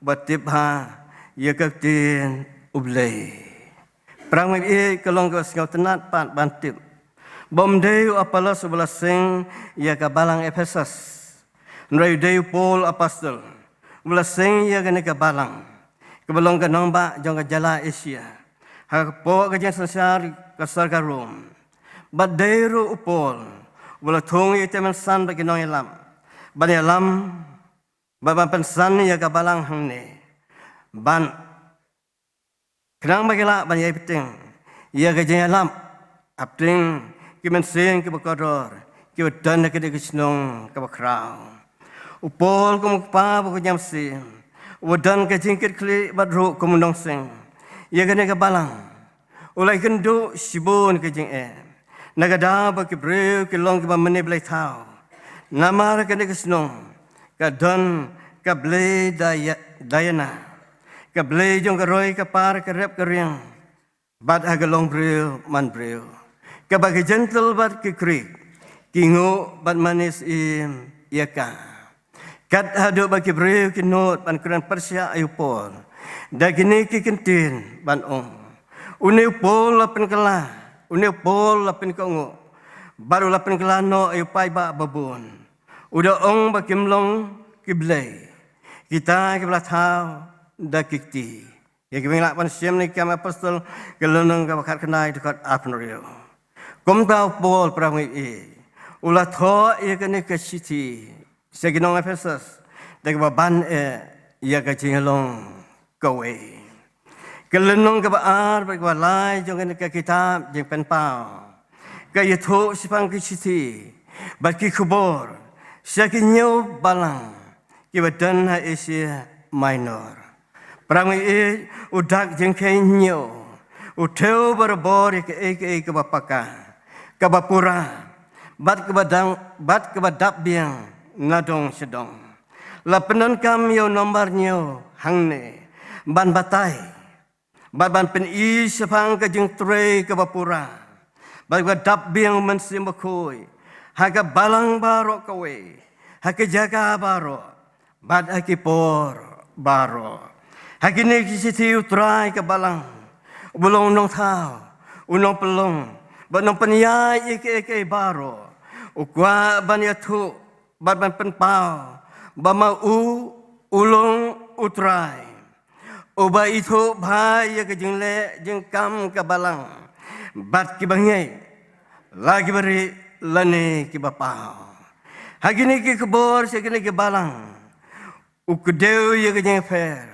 uba tip bha ïa ka ktien U Blei. Para bangeit, ka long kaba sngewtynnat pat ban tip ba ym dei u Apollos uba la seng ïa ka balang Ephesus, hynrei u dei u Paul apostol uba la seng ïa kane ka balang, kaba long ka nongbah jong ka jylla Asia hapoh ka jingsynshar ka sorkar Rom. Bad dei ruh u Paul uba la thung ïa ka jingpynsan bad ki nongïalam ban ïalam bad ban pynsan ïa ka balang hangne, ban khnang ba ki lah ban ïai bteng ïa ka jingïalap hapdeng ki mynsiem kiba kordor kiba don ha kane ka shnong kaba khraw. U Paul kum u kpa bad u kñia mynsiem, uba don ka jingkitkhlieh bad ruh kum u nongseng ïa kane ka balang, u la ïakynduh shibun ka jingeh na ka daw ba ki briew ki long kiba mane blei thaw. Namar kane ka shnong ka don ka blei Dia-, Diana, ka blei jong ka roi ka par, ka rep ka riang, bad ha ka longbriew manbriew, kaba ki Jentil bad ki Grik ki nguh bad mane syiem ïa ka. Kat haduh ba ki briew ki nud ban kren pyrshah ïa u Paul da kine ki kyntien ban ong, une u Paul la pynkylla, une u Paul la pynkohnguh, bad u la pynkylla noh ïa u paidbah babun. U da ong ba kim long ki blei kita kiba la thaw da ki kti. Ïa kiba ngi lah ban shem na ki Kam Apostol, ka lynnong kaba khatkhyndai, dkhot arphew hynriew. Kumta u Paul, para bangeit, u la thoh ïa kane ka shithi sha ki nong Ephesus da kaba ban eh ïa ka jinglong kawei. Ka lynnong kaba ar bad kaba lai jong kane ka kitab Jingpynpaw ka ïathuh shaphang ki shithi bad ki khubor sha ki hynñiew balang kiba don ha Asia Minor. Para bangeit, u dak jingkheiñ hynñiew u thew barabor ïa kaei kaei kaba paka, kaba pura, bad kaba dang, bad kaba dap biang na dong sha dong. La pyndonkam ïa u nombar hynñiew hangne ban batai bad ban pyni shaphang ka jingtrei kaba pura bad kaba dap biang u Mynsiem Bakhuid ha ka balang baroh kawei, ha ka jaka baroh, bad ha ki por baroh. Ha kine ki shithi u Trai ka balang, uba long u nongthaw, u nongpynlong bad u nongpynïaid ïa kiei kiei baroh, u kwah ban ïathuh bad ban pynpaw ba ma u, u long u Trai uba ithuh bha ïa ka jingleh jingkam ka balang, bad kiba ngeit, la kiba rieh lane kiba paw. Ha kine ki khubor sha kine ki balang, u kdew ïa ka jingpher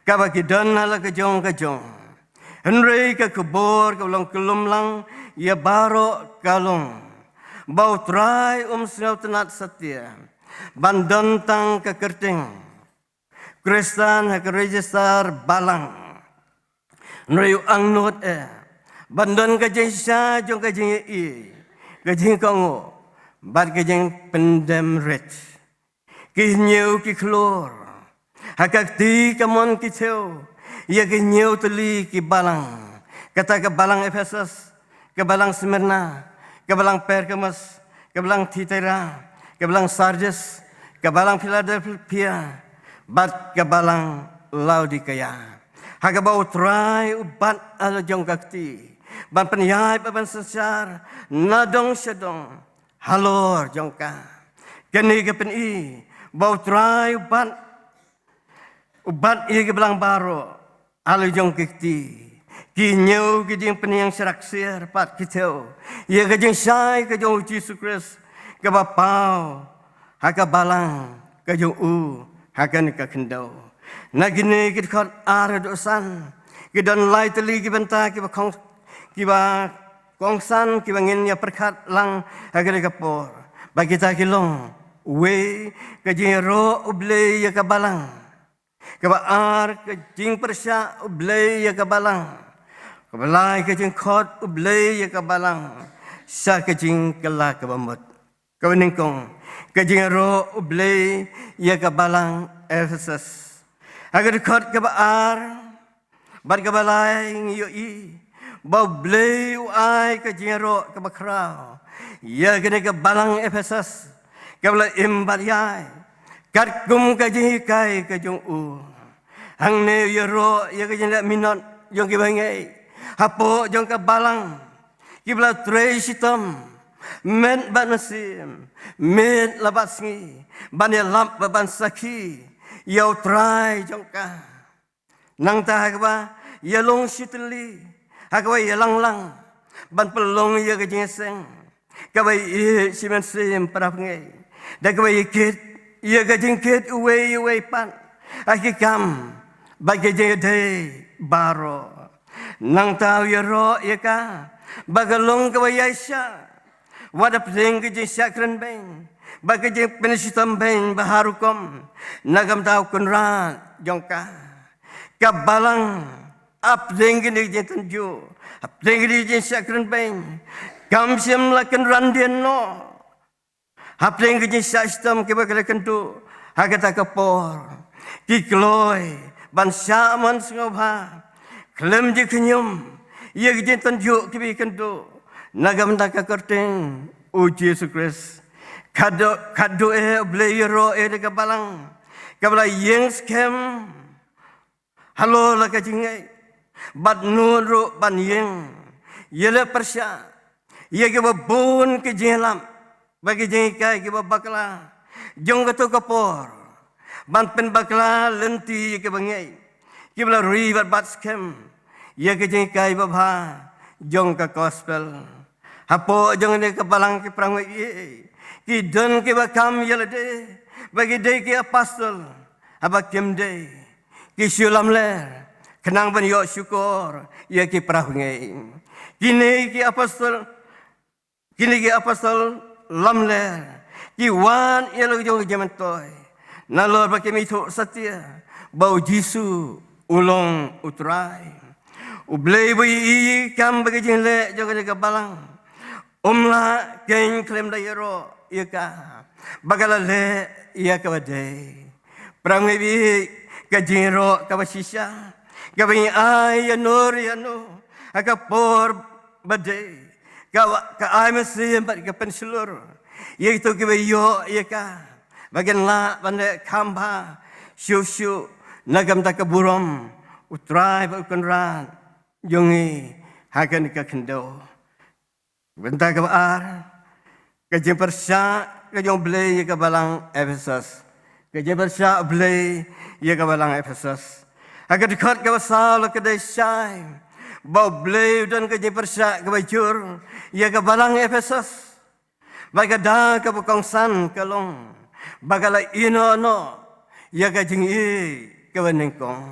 kaba ki don ha la ka jong ka jong. Hynrei ka khubor kaba long kyllum lang ïa baroh ka long ba u Trai um sngewtynnat satia ban don tang ka kyrteng Khristan ha ka register balang. Hynrei u angnud eh ban don ka jingshisha jong ka jingïohi, ka jingkohnguh bad ka jingpyndem rit. Ki hynñiew ki khlur ha ka kti kamon ki thew ïa ki hynñiew tylli ki balang, kata ka balang Ephesus, ka balang Smyrna, ka balang Pergamos, ka balang Thiatira, ka balang Sardis, ka balang Philadelphia, bad ka balang Laodikaia. Ha kaba u Trai u bat ha la jong ka kti ban pynïaid bad ban synshar na dong sha dong halor jong ka. Kane ka pyni ba u Trai u bat, u bat ïa ki balang baroh ha la jong ki kti. Ki hynñiew ki jingpynïeng sharak siar pat ki thew ïa ka jingshai ka jong u Jisu Khrist kaba paw ha ka balang ka jong u ha kane ka khyndew. Na kine ki dkhot ar haduh san, Ki don lai tylli ki bynta kiba kong, kiba kongsan, kiba ngin ïa pyrkhat lang ha kane ka por. Ba kita ki long, wei, ka jingïaroh U Blei ïa ka balang. Kaba ar, ka jingpyrshah U Blei ïa ka balang. Kaba lai, ka jingkhot U Blei ïa ka balang sha ka jingkylla kaba mut. Kaba nyngkong, ka jingïaroh U Blei ïa ka balang Ephesus. Ha ka dkhot kaba ar bad kaba lai ngi ïohi ba U Blei u ai ka jingïaroh kaba khraw ïa kane ka balang Ephesus, kaba la im bad ïai katkum ka jinghikai ka jong u. Hangne u ïaroh ïa ka jingleh minot jong kiba ngeit hapoh jong ka balang, kiba la trei shitom met bad mynsiem, miet la bad sngi, ban ïalap bad ban sakhi ïa U Trai jong ka. Nangta ha kaba ïalong shitylli, ha kaba ïalang lang ban pynlong ïa ka jingïaseng, kaba ïeit shi mynsiem, para bangeit, da kaba ïakit ïa ka jingkit uwei uwei pat ha ki kam bad ka jingïadei baroh. Nangta u ïaroh ïa ka ba ka long kaba ïaishah wat hapdeng ka jingshah kren beiñ bad ka jingpynshitom beiñ ba har rukom na ka bynta u kynrad jong ka. Ka balang hapdeng kine ki jingtynjuh, hapdeng kine ki jingshah kren beiñ, kam shym la kynran dien noh. Hapdeng ki jingshah shitom kiba ki la kynduh ha kata ka por, ki kloi ban shah mon sngewbha khlem jingkhñium ïa ki jingtynjuh kiba ki kynduh na ka bynta ka kyrteng U Jisu Khrist. Khatduh, khatduh eh U Blei u ïaroh ïa ka balang kaba la ïeng skhem halor la ka jingngeit bad nud ruh ban ïeng ïaleh pyrshah ïa kiba bun ki jingïalap bad ki jinghikai kiba bakla jong kato ka por, ban pynbakla lynti ïa kiba ngeit, kiba la ri bad bat skhem ïa ka jinghikai babha jong ka gospel. Hapoh jong kane ka balang, ki para ngeit, ki don kiba kam ïa lade ba ki dei ki apostol, haba kim dei, ki shu lamler khnang ban ïoh shukor ïa ki para bangeit. Kine ki apostol, kine ki apostol lamler ki wad ïa la ka jong ka jingmyntoi nalor ba kim ithuh satia ba U Jisu u long U Trai. U Blei ba u ïohi kam bad ka jingleh jong kane ka balang, um lah keiñ khlem da ïaroh ïa ka ba ka la leh ïa kaba dei. Para ngeit, ka jingïaroh kaba shisha kaba ngi ai ïano re ïano ha ka por ba dei, ka, ka ai mynsiem bad ka pynshlur ïa kito kiba ïoh ïa ka ba kin lah ban leh kham bha shuh shuh na ka bynta ka burom U Trai bad U Kynrad jong ngi ha kane ka khyndew. Bynta kaba ar, ka jingpyrshah ka jong U Blei ïa ka balang Ephesus. Ka jingpyrshah U Blei ïa ka balang Ephesus. Ha ka dkhot kaba saw la ka dei shai ba U Blei u don ka jingpyrshah kaba jur ïa ka balang Ephesus. Ba ka da kaba kongsan ka long ba ka la ïehnoh noh ïa ka jingïeit kaba nyngkong.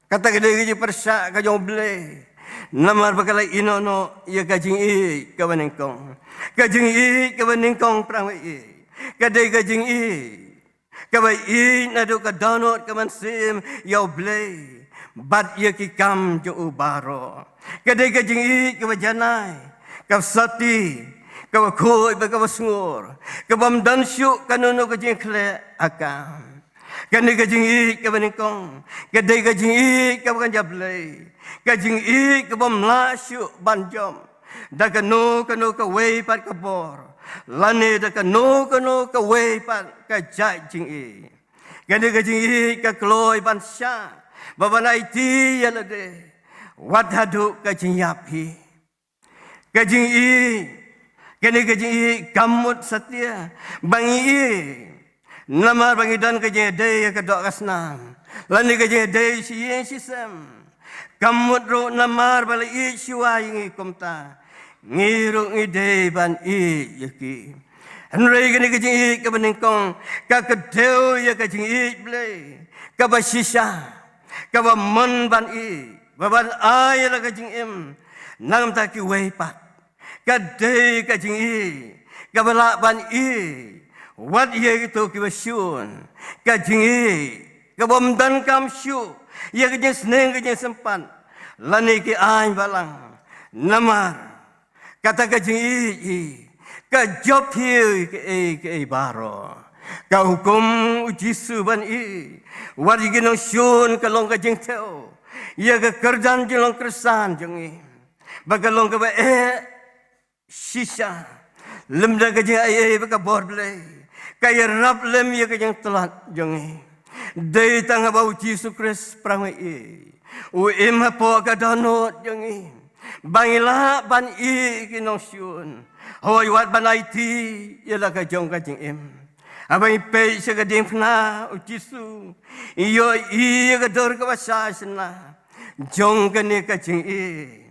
Kata ka dei ka jingpyrshah ka jong U Blei. Namar ba ka la ïehnoh noh ïa ka jingïeit kaba nyngkong. Ka jingïeit kaba nyngkong, para ngeit, ka dei ka jingïeit kaba ïeit naduh ka dohnud ka mynsiem ïa U Blei bad ïa ki kam jong u baroh. Ka dei ka jingïeit kaba janai, kaba sati, kaba khuid bad kaba sngur, kaba ym don shuh kano kano ka jingkhleh ha ka. Kane ka jingïeit kaba nyngkong ka dei ka jingïeit kaba kynja Blei, ka jingïeit kaba ym lah shuh ban jop da kano kano kawei pat ka bor lane da kano kano kawei pat ka jait jingïeit. Kane ka jingïeit ka kloi ban shah bad ban aiti ïa lade wat haduh ka jingïap hi. Ka jingïeit, kane ka jingïeit kam mut satia ba ngi ïeit namar ba ngi don ka jingïadei ha ka doh ka snam lane ka jingïadei shi ïing shi sem. Kam mut ruh namar ba la ïeit shuwa ïa ngi kumta, ngi ruh ngi dei ban ïeit ïa ki. Hynrei kane ka jingïeit kaba nyngkong ka kdew ïa ka jingïeit Blei kaba shisha, kaba mon ban ïeit, ba ban ai ïa la ka jingim na ka bynta kiwei pat. Ka dei ka jingïeit kaba lah ban ïeit wat ïa kito kiba shun, ka jingïeit kaba ym donkam shuh ïa ka jingsneng ka jingsympat lane ki aiñ balang. Namar kata ka jingïeit ka jop ïa kiei kiei baroh. Ka hukum u Jisu ban ïeit wat ïa ki nongshun ka long ka jingthew ïa ka kyrdan jinglong Khristan jong ngi, ba ka long kaba eh shisha lymda ka jingaiei bad ka bor Blei, ka ïarap lem ïa ka jingtlot jong ngi. Dei tang haba u Jisu Khrist, Para Bangeit, u im hapoh ka dohnud jong ngi ba ngi lah ban ïeit ïa ki nongshun, hooid wat ban aiti ïa la ka jong ka jingim. Haba ngi peit sha ka diengphna u Jisu, ïohi ïa ka dur kaba shai shynna jong kane ka jingïeit.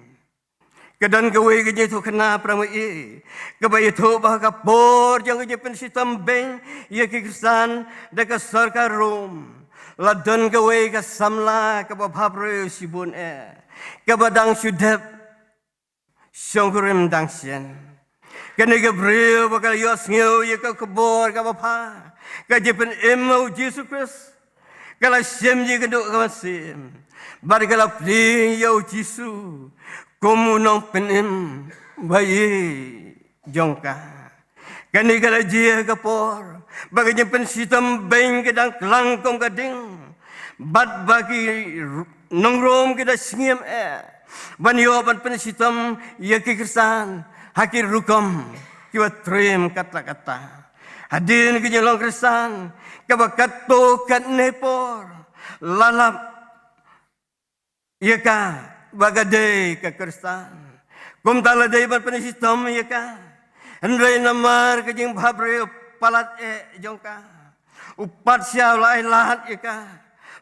Ka don kawei ka jingïathuhkhana, Para Bangeit, kaba ïathuh ba ha ka por jong ka jingpynshitom beiñ ïa ki Khristan da ka sorkar Rom, la don kawei ka samla kaba bhabriew shibun eh, kaba dang shu dep shongkurim dang shen. Kane ka briew ba ka la ïohsngew ïa ka khubor kaba bha ka jingpynim u Jisu Khrist, ka la shim ïa ka doh ka mynsiem bad ka la pdiang ïa u Jisu kum u Nongpynim ba ïeit jong ka. Kane ka la jia ha ka por ba ka jingpynshitom beiñ ka dang klang kum ka ding, bad ba ki ru-, nong Rom ki da sngim eh ban ïoh ban pynshitom ïa ki Khristan ha ki rukom kiba triem katta katta. Hadien ka jinglong Khristan kaba katto katne por la lap ïa ka ba ka dei ka Khristan, kumta la dei ban pynshitom ïa ka. Hynrei namar ka jingbhabriew palat eh jong ka, u patshiah u la ailad ïa ka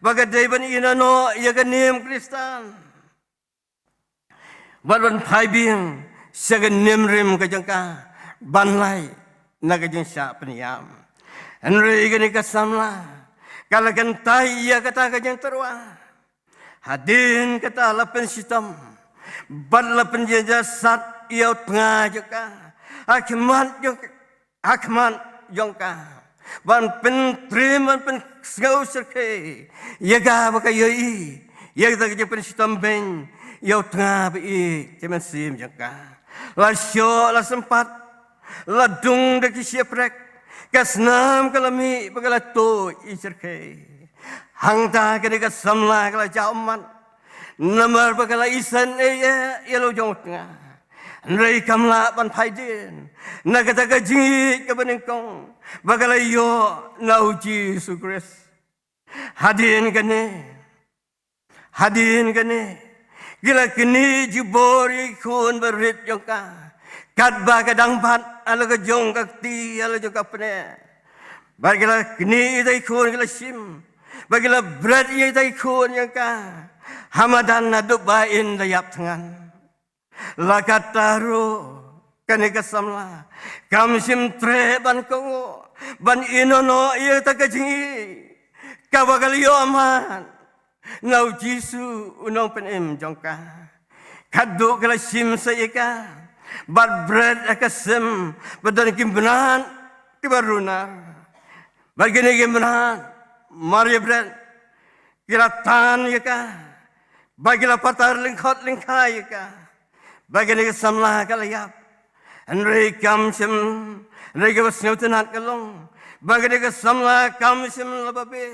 ba ka dei ban ïehnoh ïa ka niam Khristan bad ban phai biang sha ka niam rim ka jong ka ban lait na ka jingshah pynïap. Hynrei kane ka samla ka la kyntait ïa kata ka jingtyrwa. Hadien kata la pynshitom bad la pynjynjar sat ïa u tnga jong ka ha khmat jong ka, ha khmat jong ka, ban pyntriem ban pynsngew shyrkhei ïa ka ba ka ïohi ïa kata ka jingpynshitom beiñ ïa u tnga ba ïeit ka mynsiem jong ka. La shoh la sympat, la dung da ki shiaprek, ka snam ka la mih bad ka la tuid shyrkhei. Hangta kane ka samla ka la jah ummat namar ba ka la isynei eh ïa la u jong u tnga. Hynrei kam lah ban phai dien na kata ka jingïeit kaba nyngkong ba ka la ïoh na u Jisu Khrist. Hadien kane, hadien kane ki la knieh jubor ïa ki khun barit jong ka, katba ka dang bat ha la ka jong ka kti ha la jong ka pneh. Bad ki la knieh ïa kita ki khun, ki la shim bad ki la bret ïa kita ki khun jong ka ha madan naduh ba in da ïap thngan. La katta ruh kane ka samla kam shym treh ban kohnguh ban ïehnoh ïa kata ka jingïeit kaba ka la ïoh man na u Jisu u Nongpynim jong ka. Katduh ka la shim sa ïa ka bad bret ha ka sem ba don ki mrad kiba runar. Bad kine ki mrad mar ïa bret ki la tan ïa ka bad ki la patar lyngkhot lyngkhai ïa ka. Bad kane ka samla ka la ïap. Hynrei kam shym, hynrei kaba sngewtynnat ka long ba kane ka samla kam shym la babe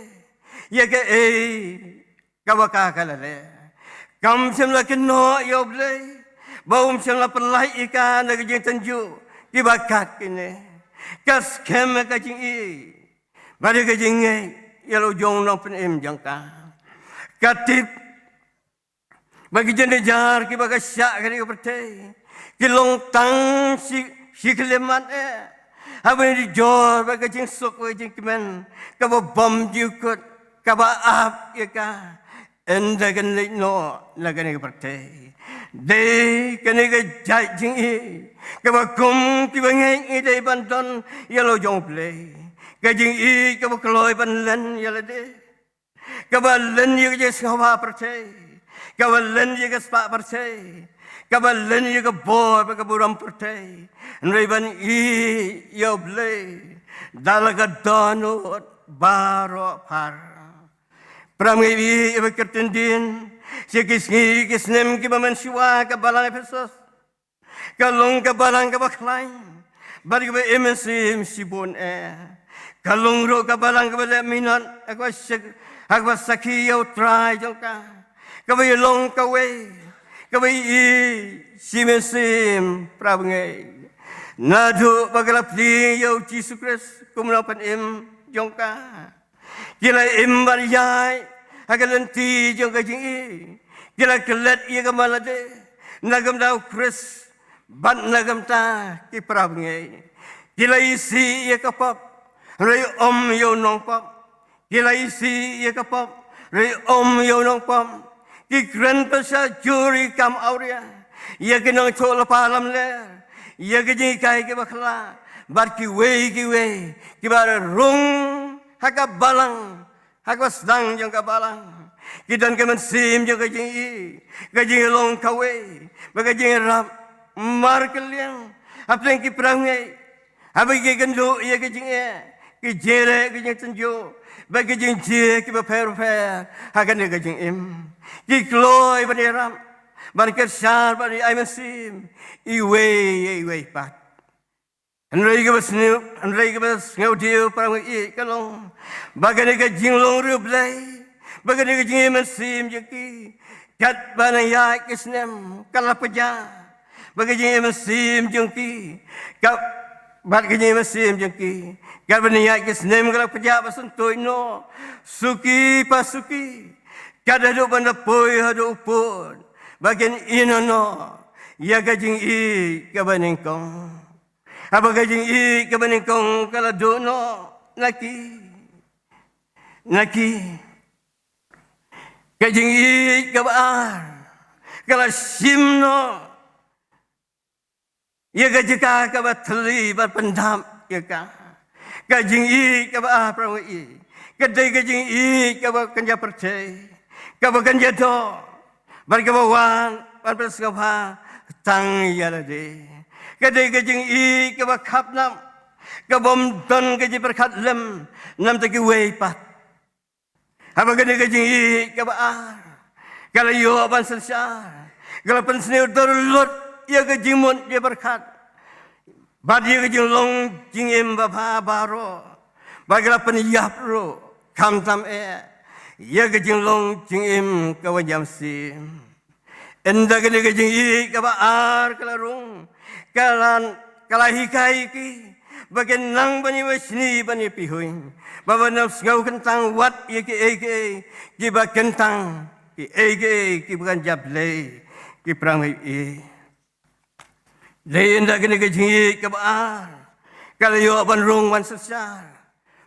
ïa kaei kaba ka ka la leh. Kam shym la kynnoh ïa U Blei ba um shym la pynlait ïa ka na ka jingtynjuh kiba kat kine. Ka skhem ha ka jingïeit bad ha ka jingngeit ïa la u jong u Nongpynim jong ka. Ka tip ba ki jingïajar kiba ka shah ha kane ka pyrthei ki long tang shi, shi khyllipmat eh haba ngi jur bad ka jingsuk bad ka jingkmen kaba bym jukut kaba ap ïa ka ynda kan leit noh na kane ka pyrthei. Dei kane ka jait jingïeit kaba kum kiba ngeit ngi dei ban don ïa la u jong U Blei, ka jingïeit kaba kloi ban len ïa lade, kaba len ïa ka jingsngewbha pyrthei, kaba len ïa ka spah pyrthei, kaba len ïa ka bor bad ka burom pyrthei, hynrei ban ïeit ïa U Blei da la ka dohnud baroh phar. Para bangeit, ïa ba kyrteng dien sha ki sngi ki snem kiba mynshuwa ka balang Ephesos ka long ka balang kaba khlaiñ bad kaba im mynsiem shibun eh. Ka long ruh ka balang kaba leh minot ha kaba shak-, ha kaba sakhi ïa U Trai jong ka, kaba ïalong kawei, kaba ïeit shi mynsiem, para bangeit. Naduh ba ka la plie ïa U Jisu Khrist kum u Nongpynim jong ka, ki la im bad ïaid ha ka lynti jong ka jingïeit. Ki la klet ïa ka man lade na ka bynta U Khrist bad na ka bynta ki para bangeit. Ki la isih ïa ka pop, hynrei ym ïa u nongpop. Ki la isih ïa ka pop, hynrei ym ïa u nongpop. Ki kren pyrshah jur ïa ki kam awria, ïa ki nongïathuhlypa lamler, ïa ki jinghikai kiba khlah, bad kiwei kiwei kiba rung ha ka balang, ha kaba sdang jong ka balang. Ki don ka mynsiem jong ka jingïeit, ka jinglong kawei, bad ka jingïarap markylliang hapdeng ki para bangeit, haba ki kynduh ïa ka jingeh, ka jingreh, ka jingtynjuh bad ka jingjia kiba pher bapher ha kane ka jingim. Ki kloi ban ïarap, ban kyrshan, ban ai mynsiem iwei ïa iwei pat. Hynrei kaba sniew, hynrei kaba sngewdiaw, para bangeit, ka long ba kane ka jinglong riewblei, ba kane ka jingim mynsiem jong ki, katba nang ïaid ki snem ka la pjah. Ba ka jingim mynsiem jong ki, ka, bad ka jingim mynsiem jong ki, katba nang ïaid ki snem ka la pjah, ba syntuid noh, suki pa suki, kat haduh ban da poi haduh u pud, ba kin ïehnoh noh ïa ka jingïeit kaba nyngkong. Haba ka jingïeit kaba nyngkong ka la duh noh na ki, na ki, ka jingïeit kaba ar ka la shim noh ïa ka jaka kaba thylli bad pyndap ïa ka. Ka jingïeit kaba ar, para bangeit, ka dei ka jingïeit kaba kynja pyrthei, kaba kynja doh, bad kaba wan ban pynsngewbha tang ïa lade. Ka dei ka jingïeit kaba khapnam, kaba ym don ka jingpyrkhat lem namar kiwei pat. Haba kane ka jingïeit kaba ar ka la ïoh ban synshar, ka la pynsniew dur lut ïa ka jingmut jingpyrkhat bad ïa ka jinglong jingim babha baroh, bad ka la pynïap ruh khamtam eh ïa ka jinglong jingim ka wan jamsiem. Ynda kane ka jingïeit kaba ar ka la rung, ka la, ka la hikai ïa ki ba kin nang ban ïa bishni ban ïa pihuiñ, ba ban ym sngew kyntang wat ïa kiei kiei kiba kyntang, kiei kiei kiba kynja blei, ki para bangeit. Dei ynda kane ka jingïeit kaba ar ka la ïoh ban rung ban synshar,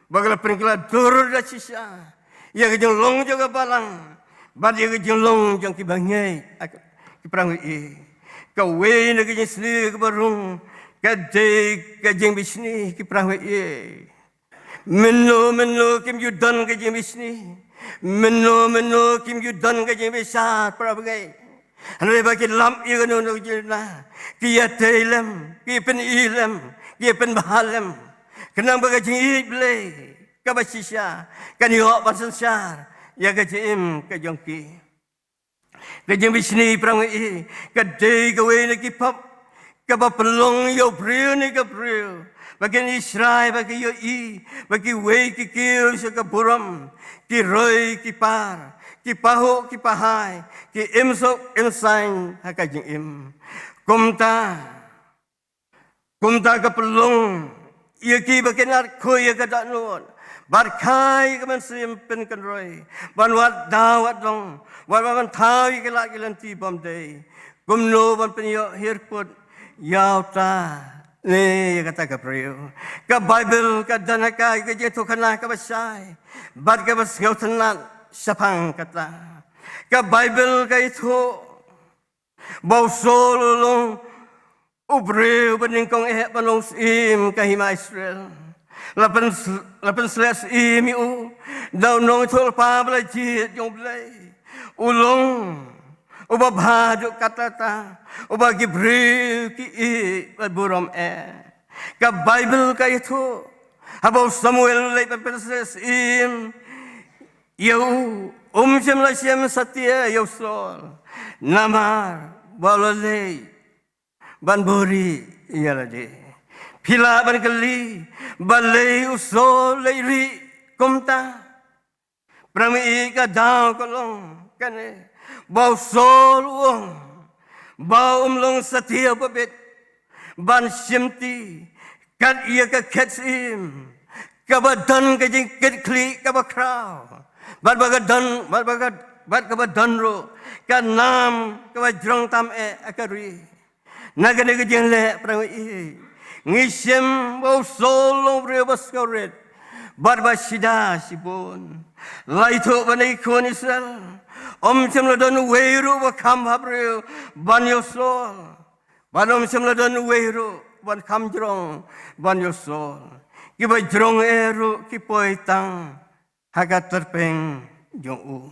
ba ka la pynkylla dur da shisha ïa ka jinglong jong ka balang bad ïa ka jinglong jong kiba ngeit, ki para bangeit. Kawei na ka jingsniew kaba rung ka dei ka jingbishni, ki para bangeit. Mynno mynno kim ju don ka jingbishni, mynno mynno kim ju don ka jingbishar, para bangeit. Hynrei ba ki lap ïa kano kano ka jingduna, ki ïatei lem, ki pyn-i lem, ki pynbha lem, khnang ba ka jingïeit Blei kaba shisha kan ïoh ban synshar ïa ka jingim ka jong ki. Ka jingbishni, para bangeit, ka dei kawei na ki pop kaba pynlong ïa u briew ne ka briew ba kin ïashrai, ba ki ïohi ba kiwei ki kiew sha ka burom, ki roi ki par, ki pahuh ki pahai, ki im suk im saiñ ha ka jingim. Kumta, kumta ka pynlong ïa ki ba kin ïaid khuid ïa ka dohnud bad kha ïa ka mynsiem pynkynroi, ban wad daw wad dong, wad ban thaw ïa ki lad ki lynti bymdei, kumno ban pynïoh hiar kut ïa uta ne ïa kata ka briew. Ka Baibl ka don ha ka, ka jingïathuhkhana kaba shai bad kaba sngewtynnat shaphang kata. Ka Baibl ka ïathuh ba u Saul u long u briew ba nyngkong eh ban long syiem ka hima Israel. La pyn, la pynsleh syiem ïa u da u nongïathuhlypa ba la jied jong U Blei. U long uba bha haduh katta katta, uba ki briew ki ïeit bad burom eh. Ka Baibl ka ïathuh, haba u Samuel u leit ban pynsngewsih syiem ïa u, um shym la shem satia ïa u Saul, namar ba u la leit ban buhrieh ïa lade. Phi lah ban kylli, balei u Saul u leit rieh kumta? Para ngi, ka daw ka long kane, ba u Saul u ong ba um long satia ba bit ban shimti kat ïa ka khet syiem kaba don ka jingkitkhlieh kaba khraw, bad ba ka don, bad ba ka, bad kaba don ruh ka nam kaba jrong tam eh ha ka ri. Na kane ka jingleh, para ngi, ngi shem ba u Saul u long u briew ba sngewrit bad ba shida shibun. La ïathuh ba na ki khun Israel, um shym la don uwei ruh ba kham bhabriew ban ïa u Saul, bad um shym la don uwei ruh ban kham jrong ban ïa u Saul. Kiba jrong eh ruh ki poi tang ha ka tyrpeng jong u.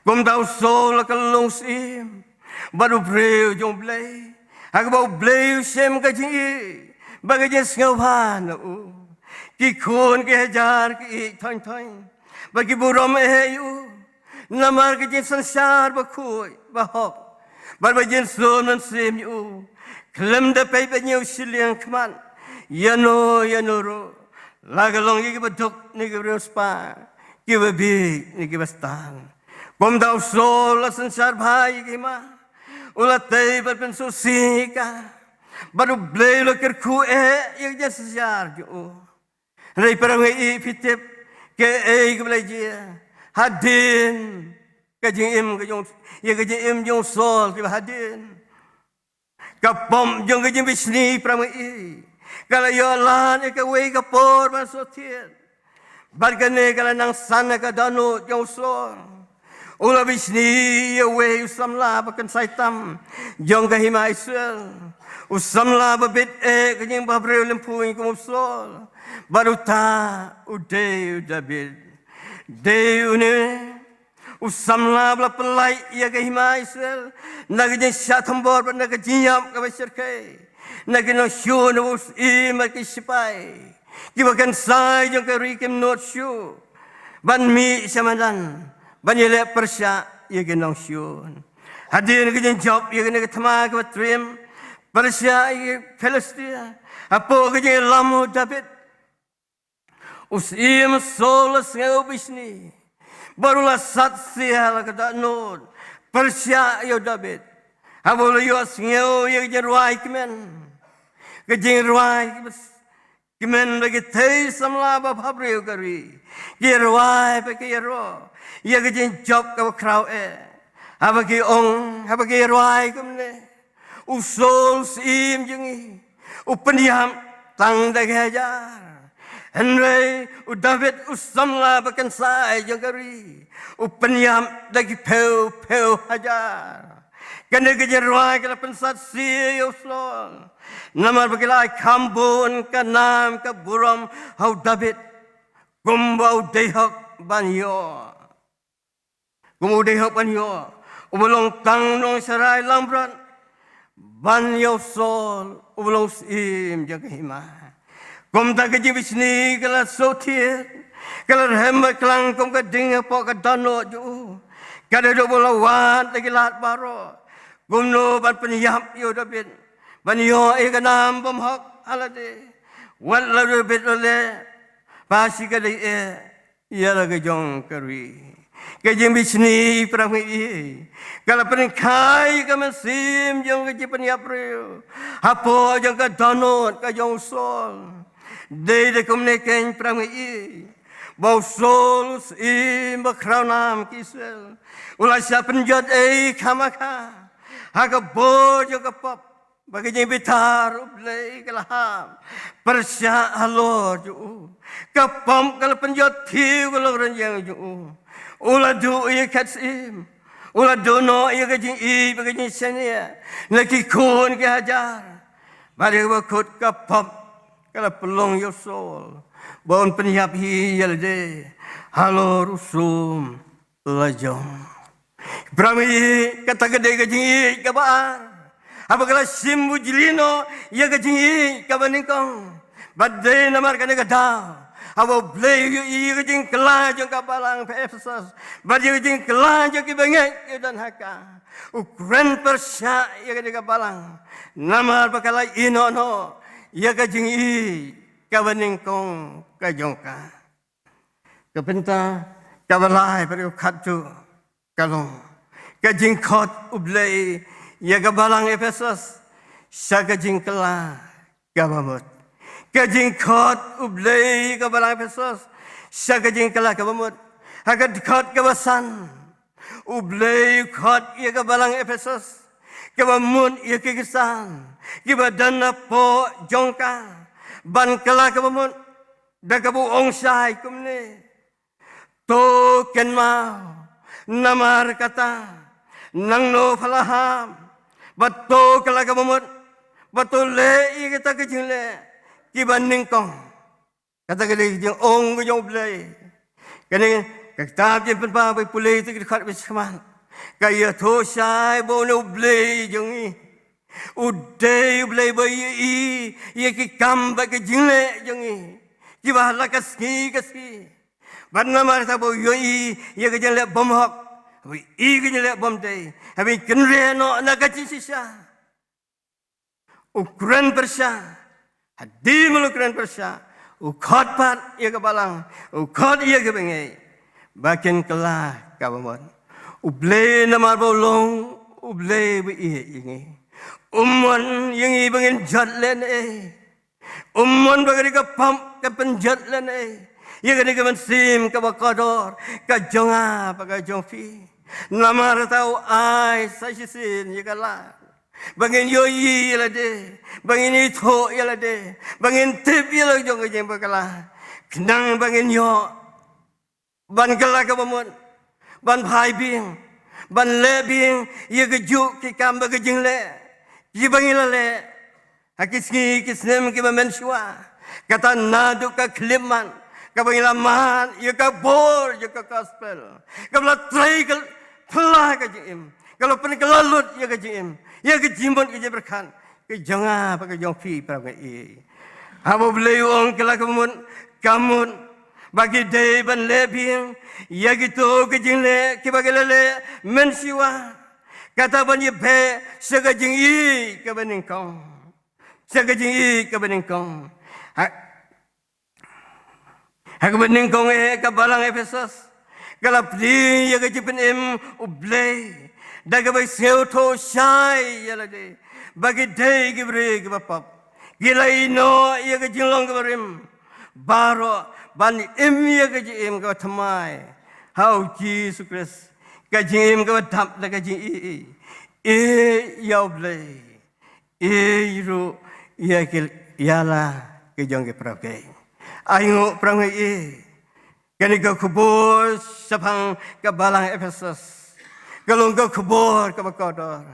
Kumta u Saul u la kylla long syiem bad u briew jong U Blei, ha kaba U Blei u shem ka jingïeit bad ka jingsngewbha na u. Ki khun ki hajar ki ïeit thoiñ thoiñ bad ki burom eh ïa u, namar ka jingsynshar bakhuid bahok bad ba jin sun mynsiem ïa u. Khlem da peit ba ñiew shiliang khmat ïano ïano ruh, la ka long ïa kiba duk ne ki riewspah, kiba bieit ne kiba stad. Kumta u Saul u la synshar bha ïa ka hima, u la tei bad pynsngewsih ïa ka, bad U Blei u la kyrkhu eh ïa ka jingsynshar jong u. Hynrei para ngi, phi tip kaei kaba la jia hadien ka jingim ka jong, ïa ka jingim jong u Saul kiba hadien. Ka pop jong ka jingbishni, para ngi, ka la ïoh lad ïa kawei ka por ban sngewthied. Bad kane ka la nang san ha ka dohnud jong u Saul. U la bishni ïa uwei u samla ba kynsai tam jong ka hima Israel. U samla ba bit eh ka jingbhabriew lymphuiñ kum u Saul. Bad uta u dei u David. Dei une u samla ba la pynlait ïa ka hima Israel na ka jingshah thombor bad na ka jingïap kaba shyrkhei na ki nongshun, na u syiem bad ki shipai. Kiba kynsai jong ka ri kim nud shuh ban mih sha madan ban ïaleh pyrshah ïa ki nongshun. Hadien ka jingjop ïa kane ka thma kaba triem pyrshah ïa ki Philistia, hapoh ka jingïalam u David, u syiem Saul u la sngew bishni bad u la sat sia la ka dohnud pyrshah ïa u David. Haba u la ïohsngew ïa ka jingrwai kmen, ka jingrwai kmen ba ki thei samla ba bhabriew ka ri ki rwai bad ki ïaroh ïa ka jingjop kaba khraw eh, haba ki ong, haba ki rwai kumne: U Saul u syiem jong ngi u pynïap tang da ki hajar, hynrei u David u samla ba kynsai jong ka ri u pynïap da ki phew phew hajar. Kane ka jingrwai ka la pynsat sia ïa u Saul, namar ba ki la ai kham bun ka nam ka burom ha u David, kumba u dei hok ban ïoh. Kum u dei hok ban ïoh uba long tang nongsharai langbrot ban ïa u Saul uba long u syiem jong ka hima. Kumta ka jingbishni ka la sngewthied, ka la rhem bad klang kum ka ding hapoh ka dohnud jong u. Ka dei da uba la wad da ki lad baroh kumno ban pynïap ïa u David, ban ïoh ïa ka nam bymhok ha lade. Wat la u David u la leh, pa shi ka dei eh ïa la ka jong ka ri. Ka jingbishni, para ngi, ka la pynkha ïa ka mynsiem jong ka jingpynïap briew hapoh jong ka dohnud ka jong u Saul. Dei da kumne keiñ, para ngi, ba u Saul u syiem ba khraw nam ki Israel u la shah pynjot ei kham ha ka bor jong ka pop. Ba ka jingbitar U Blei ka la hap pyrshah halor jong u. Ka pop ka la pynjot thiew ka long rynïeng jong u. U la duh ïa ka khet syiem, u la duh noh ïa ka jingïeit bad ka jingshaniah na ki khun ki hajar. Bad ïa kaba kut, ka pop ka la pynlong ïa u Saul ba un pynïap hi ïa lade halor u sum lajong. Para ngi, kata ka dei ka jingïeit kaba ar. Haba ka la shim bujli noh ïa ka jingïeit kaba nyngkong. Bad dei namar kane ka daw haba U Blei u ïohi ïa ka jingkylla jong ka balang Ephesus, bad ïa ka jingkylla jong kiba ngeit kiba don ha ka, u kren pyrshah ïa kane ka balang. Namar ba ka la ïehnoh noh ïa ka jingïeit kaba nyngkong ka jong ka. Ka bynta kaba lai bad kaba khatduh ka long ka jingkhot U Blei ïa ka balang Ephesus sha ka jingkylla kaba mut. Ka jingkhot U Blei ïa ka balang Ephesus sha ka jingkylla kaba mut. Ha ka dkhot kaba san, U Blei u khot ïa ka balang Ephesus kaba mut ïa ki khristan kiba don hapoh jong ka ban kylla kaba mut. Da kaba u ong shai kumne: To kynmaw namar kata, nangno pha la hap, bad to kylla kaba mut, bad to leh ïa kita ki jingleh kiba nyngkong. Kata ka dei ka jingong ka jong U Blei. Kane ka kitab Jingpynpaw ba pule ïa ki dkhot ba shakhmat, ka ïathuh shai ba une U Blei jong ngi u dei U Blei ba ïohi ïa ki kam bad ki jingleh jong ngi kiba ha la ka sngi ka sngi. Bad namar kata ba u ïohi ïa ka jingleh bymhok, ba u ïohi ka jingleh bymdei, haba u kynriah noh na ka jingshisha, u kren pyrshah. Hadien ba u kren pyrshah, u khot pat ïa ka balang, u khot ïa kiba ngeit ba kin kylla kaba mut. U Blei namar ba u long U Blei ba ïeit ïa ngi, um mon ïa ngi ba ngin jot lehnohei. Um mon ba kane ka pop kan pynjot lehnohei ïa kane ka mynsiem kaba kordor ka jong nga bad ka jong phi. Namar kata u ai sa shisien ïa ka lad ba ngin ïohi ïa lade, ba ngin ithuh ïa lade, ba ngin tip ïa la jong ka jingbakla, khnang ba ngin ïoh ban kylla kaba mut, ban phai biang, ban leh biang ïa kajuh ki kam bad ki jingleh kiba ngi la leh ha ki sngi ki snem kiba mynshuwa. Kata naduh ka khyllipmat kaba ngi la mad ïa ka bor jong ka gospel, kaba la trei ka phylla ka jingim, kaba la pynkylla lut ïa ka jingim, ïa ka jingmut ka jingpyrkhat ka jong nga bad ka jong phi, para ngi. Haba U Blei u ong kylla kaba mut, ka mut ba ki dei ban leh biang ïa kito ki jingleh kiba ki la leh mynshuwa. Kata ban ïabeh sha ka jingïeit kaba nyngkong. Sha ka jingïeit kaba nyngkong. Ha, ha kaba nyngkong eh ka balang Ephesus ka la plie ïa ka jingpynim U Blei da kaba sngewthuh shai ïa lade ba ki dei ki briew kiba pop. Ki la ïehnoh ïa ka jinglong kaba rim baroh ban im ïa ka jingim kaba thymmai ha U Jisu Khrist, ka jingim kaba dap da ka jingïeit ïa U Blei, ïa ruh ïa ki, ïa la ki jong ki para briew. Ai nguh para ngi, kane ka khubor shaphang ka balang Ephesus ka long ka khubor kaba kordor,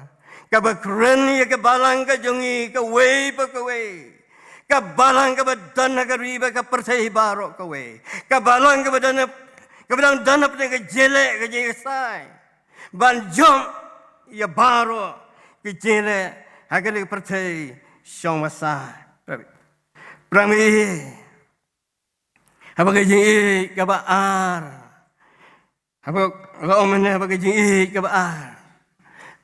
kaba kren ïa ka balang ka jong ngi kawei pa kawei, ka balang kaba don ha ka ri bad ka pyrthei baroh kawei, ka balang kaba don ha, kaba dang don hapdeng ka jingleh ka jingïasai ban jop ïa baroh ki jingleh ha kane ka pyrthei shong basa. Para ngi, haba ka jingïeit kaba ar, haba la ong mynne haba ka jingïeit kaba ar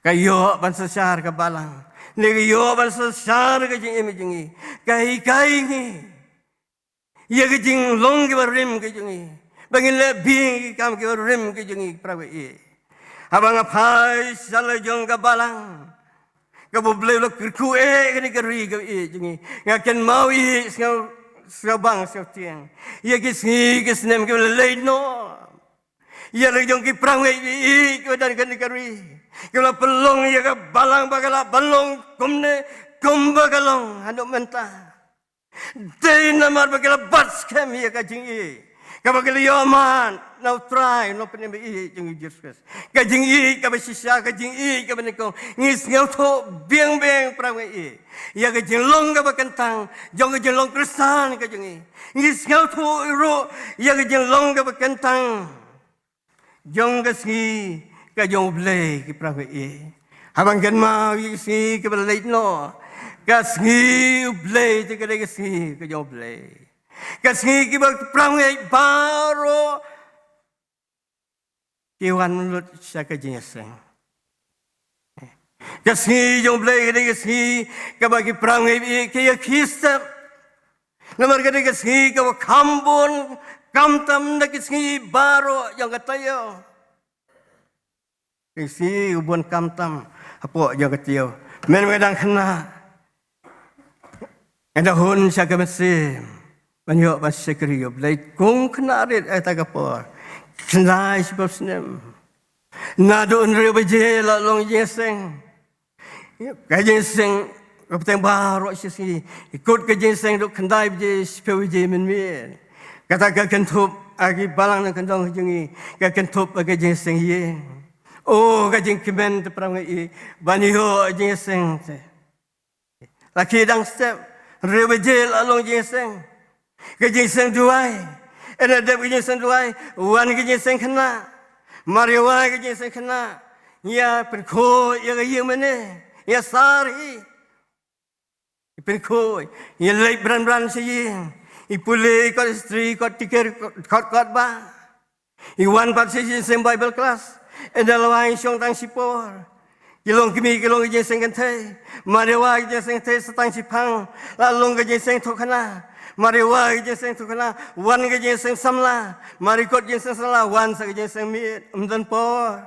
ka ïoh ban synshar ka balang, ne ka ïoh ban synshar ka jingim jong ngi, ka hikai ngi ïa ka jinglong kiba rim ka jong ngi, ba ngin leh biang ki kam kiba rim ka jong ngi, para ngi. Haba nga phai sha la jong ka balang kaba U Blei u la kyrkhu eh kane ka ri kaba ïeit jong ngi, nga kynmaw ïa sngew, sngewbang sngewtieng ïa ki sngi ki snem kiba la leit noh, ïa la jong ki para ngi ïeit kiba don kane ka ri, kiba la pynlong ïa ka balang ba ka lah ban long kumne kumba ka long haduh mynta. Dei namar ba ki la bat skhem ïa ka jingïeit kaba ki la ïoh mad na U Trai, na U Nongpynim ba ïeit jong ngi Jisu Khrist. Ka jingïeit kaba shisha, ka jingïeit kaba nyngkong. Ngi sngewthuh biang biang para ngi ïa ka jinglong kaba kyntang jong ka jinglong Khristan ka jong ngi. Ngi sngewthuh ruh ïa ka jinglong kaba kyntang jong ka sngi ka jong U Blei ki para ngi. Haba ngi kynmaw ïa ki sngi kiba la leit noh, ka sngi U Blei te ka dei ka sngi ka jong U Blei. Ka sngi kiba ki para ngi baroh ki wan lut sha ka jingïaseng. Ka sngi jong U Blei ka dei ka sngi kaba ki para ngi ki ïa ki step. Namar ka dei ka sngi kaba kham bun, kham tam na ki sngi baroh jong ka taïew. Ka sngi kaba bun kham tam hapoh jong ka taïew. Myn ba nga dang khynnah, nga dang hun sha ka mynsiem ban ïoh ban shakri ïa U Blei. Kum khynnah rit ha kata ka por, khyndai shiphew snem. Naduh hynriew baje la long jingïaseng. Ka jingïaseng ka bteng baroh shi sngi. Kut ka jingïaseng naduh khyndai baje shiphew baje mynmiet. Kata ka kynthup ha ki balang na kyndong jong ngi, ka kynthup ha ka jingïaseng ïing. Oh, ka jingkmen te para ngi ban ïoh jingïaseng te. La ki dang step, hynriew baje la long jingïaseng. Ka jingïaseng duwai. Ynda dep ka jingïaseng duwai, wan ka jingïaseng khynnah. Mar ïa wan ka jingïaseng khynnah, ïa pynkhuid ïa ka ïing mane, ïa sar hi. Pynkhuid, ïa leit bran bran sha ïing. Ïa pule kot history, kot tikir, kot kot ba. Ïa wan pat sha jingïaseng Bible class. Ynda la wan shong tang shipor. Ki long kmie ki long ka jingïaseng kynthei. Mar ïa wan ka jingïaseng kynthei sa tang shiphang, la long ka jingïaseng thohkhana. Mar ïa wan ka jingïaseng thohkhana, wan ka jingïaseng samla. Mar ïa kot jingïaseng samla, wan sa ka jingïaseng miet. Ym don por.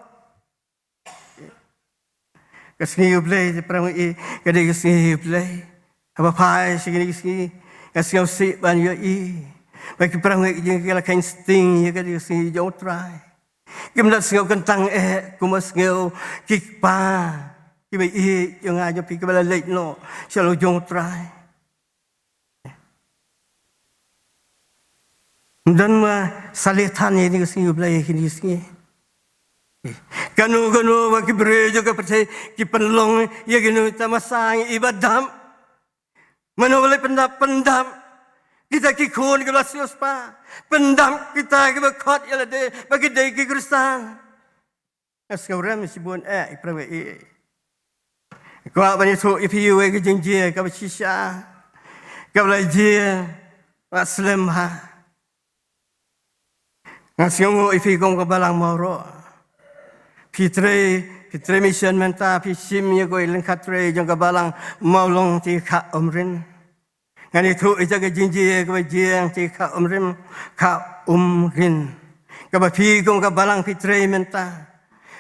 Ka sngi U Blei te para ngi, ka dei ka sngi U Blei. Haba phai sha kine ki sngi, nga sngewsih ban ïohi ba ki para ngi jong ngi ki la kheiñ sting ïa ka dei ka sngi jong U Trai. Kim da sngew kyntang eh kumba sngew ki kpa kiba ïeit jong nga jong phi kiba la leit noh sha la u jong U Trai. Ym don ba sa leh than ïa kine ki sngi U Blei, kine ki sngi. Kano kano ba ki briew jong ka pyrthei ki pynlong ïa kino tamasa, ngi i ba dap. Mano ba leh pyndap? Pyndap kita ki khun kiba la siewspah. Pyndap kita kiba khot ïa lade ba ki dei ki Khristan. Nga sngewrem shibun eh, i para ngi. Kwah ban ïathuh ïa phi wei ka jingjia kaba shisha kaba la jia, la slem ha. Nga sngewnguh ïa phi kum ka balang Mawroh. Phi trei, phi trei mission mynta, phi shim ïa kawei lyngkha trei jong ka balang Mawlong Tikha Umrin. Ngan ïathuh ïa ka jingjia kaba jia Tikha Umrin, Kha Umrin, kaba phi kum ka balang phi trei mynta.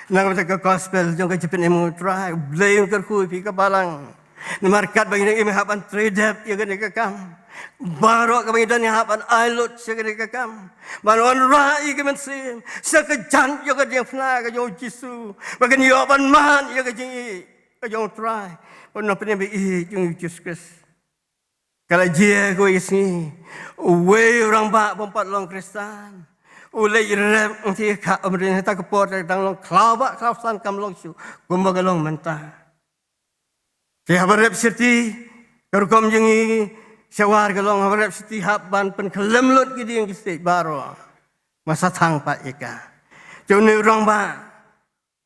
Na ka bynta ka gospel jong ka jingpynim U Trai, U Blei un kyrkhu ïa phi ka balang. Namar katba ngi dang im ngi hap ban trei dep ïa kane ka kam. Baroh kaba ngi don ngi hap ban ai lut sha kane ka kam, ban wanrah ïa ka mynsiem sha ka jait jong ka diengphna ka jong U Jisu, ba kan ïoh ban mad ïa ka jingïeit ka jong U Trai, ban ïoh pynim ba ïeit jong U Jisu Khrist. Ka la jia kawei ka sngi, uwei u rangbah bym pat long Khristan u leit rep Tikha Umrin. Hata ka por te dang long khlaw bah khlaw san, kam long shuh kumba ka long mynta. Te haba rep shirti, ka rukom jong ngi sha War ka long, haba rep shirti hap ban pynkhyllem lut ki dieng ki siej baroh. Nga sa thang pat ïa ka. Te une u rangbah,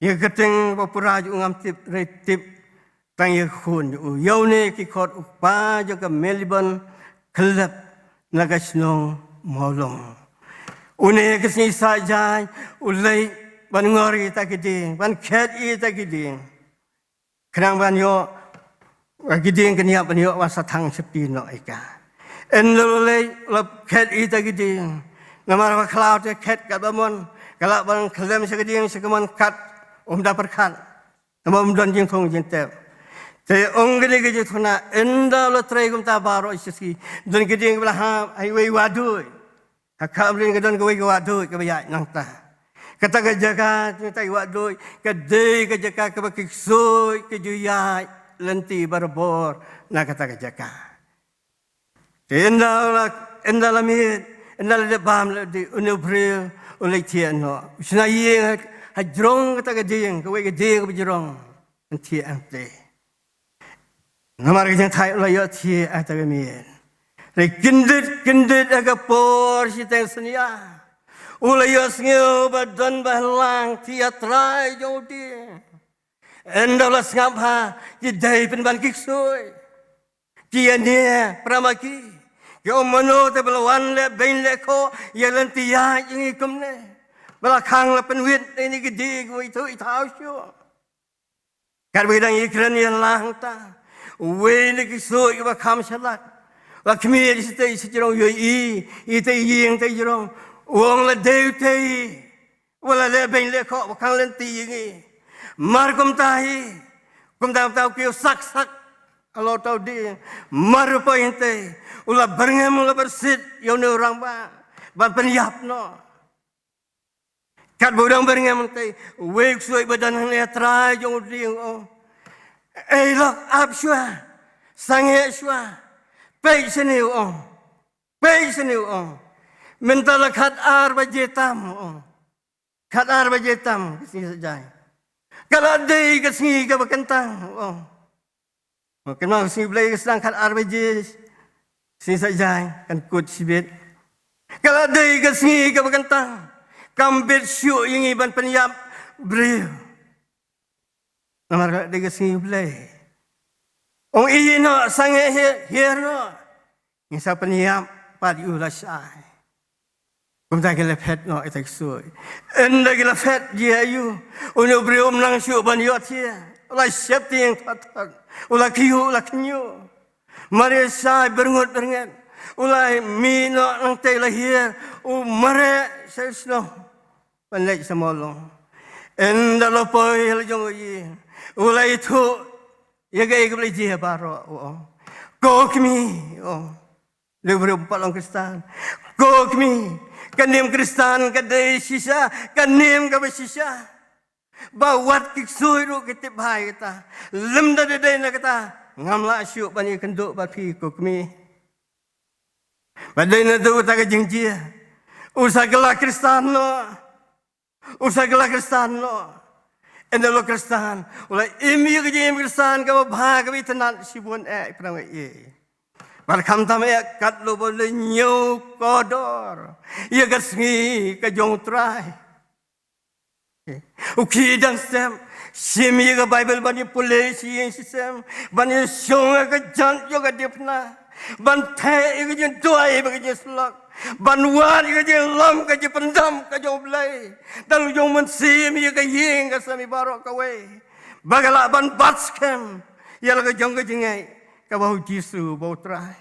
ïa ka kyrteng ba pura jong u ngam tip, hynrei tip tang ïa ka khun jong u. Ïa une ki khot u kpa jong ka Melbourne Club na ka shnong Mawlong. Une ka sngi saitjaiñ u leit ban ngor ïa kita ki dieng, ban khet ïa kita ki dieng. Khnang ban ïoh, ki dieng kin ïap ban ïoh ban sa thang shirti noh ïa ka. Ynda u leit, u la khet ïa kita ki dieng. Namar ba khlaw te khet katba mon, ka lah ban khyllem sha ki dieng sha ka mon kat, um da pyrkhat. Namar um don jingthung jingtep. Te ong kane ka jingthuna, ynda u la trei kumta baroh shi sngi, don ki dieng kiba la hap ha iwei i wahduid. Ha Kha Umrin ka don kawei ka wahduid kaba ïaid nangta. Kata ka jaka, kata ka wahduid ka dei ka jaka kaba ki ksuid ki ju ïaid lynti barabor na kata ka jaka. Te ynda la, ynda la miet, ynda la dep bam la dih, une u briew u leit thiah noh. U shna ïing ha, ha jrong kata ka dieng, kawei ka dieng kaba jrong. Yn thiah hangtei. Namar ka jingthait u la ïoh thiah ha kata ka miet. Hynrei kyndit, kyndit ha ka por shiteng synñia, U la ïohsngew ba don ba lang ki ïatrai jong u dieng. Ynda u la sngap ha, ki dei pynban ki ksuid. Ki ïania para ma ki. Ki ong, mano te ba la wan leh beiñ leh khoh ïa lynti ïaid jong ngi kumne. Ba la khang la pynwit ïa kine ki dieng kiba ithuh ithaw shuh. Katba ki dang ïakren ïalang ta, uwei na ki ksuid kiba kham shalak u la khmih ïa shi tei shi jrong, ïohi ïa tei ïing tei jrong. U ong, la dei utei uba la leh beiñ leh khoh, ba khang lynti ïa ngi. Mar kumta hi, kumta kumta u kiew sak sak halor uta u dieng. Mar u poi hangtei, u la byrngem, u la byrsit ïa une u rangbah ban pynïap noh. Katba u dang byrngem hangtei, uwei u ksuid ba don hangne ha trai jong u dieng u ong, ei lok, ap shuwa, sangeh shuwa. Peit shane, u ong. Peit shane, u ong. Mynta la khatar baje tam, u ong. Khatar baje tam ka sngi Saitjaiñ. Ka la dei ka sngi kaba kyntang, u ong. Kynmaw, ka sngi Blei ka sdang khatar baje, sngi Saitjaiñ kan kut shibit. Ka la dei ka sngi kaba kyntang, kam bit shuh ïa ngi ban pynïap briew. Namar ka la dei ka sngi Blei. Ong, ïehnoh, sangeh, hiar, hiar noh. Ngin sa pynïap pat ïa u lashai. Kumta ki la phet noh ïa ki ksuid. Ynda ki la phet jia ïa u, une u briew um nang shuh ban ïohthiah. U la sheptieng thot thot. U la kyiuh, u la kynñiuh. Mar ïa shai byrngut byrnget. U la mih noh nangtei, la hiar. U mareh sha shnong ban leit sha mawlong. Ynda la poi ha la jong ka ïing, u la ïathuh ïa kaei kaba la jia baroh, u ong. Ko kmie, u ong. Dei u briew ba pat long Khristan. Ko kmie, ka niam Khristan ka dei shisha, ka niam kaba shisha. Ba wat ki ksuid ruh ki tip bha ïa kata. Lymda dei dei na kata, ngam lah shuh ban ïakynduh bad phi, ko kmie. Ba dei naduh kata ka jingjia, u sa kylla Khristan noh. U sa kylla Khristan noh. Ynda u la Khristan, u la im ïa ka jingim Khristan kaba bha, kaba itynnad shibun eh, para ngi. Bad khamtam eh, katba u la ñiew kordor ïa ka sngi ka jong u Trai. U khie dang step, shim ïa ka Baibl ban ïa pule shi ïing shi sem, ban ïa shong ha ka jot jong ka diengphna. Ban theh ïa ka jingduwai bad ka jingsyllok. Ban wad ïa ka jinglong, ka jingpyndam ka jong U Blei da la jong mynsiem ïa ka ïing ka sem baroh kawei. Ba ka lah ban bat skhem ïa la ka jong ka jingngeit kaba ha U Jisu uba U Trai.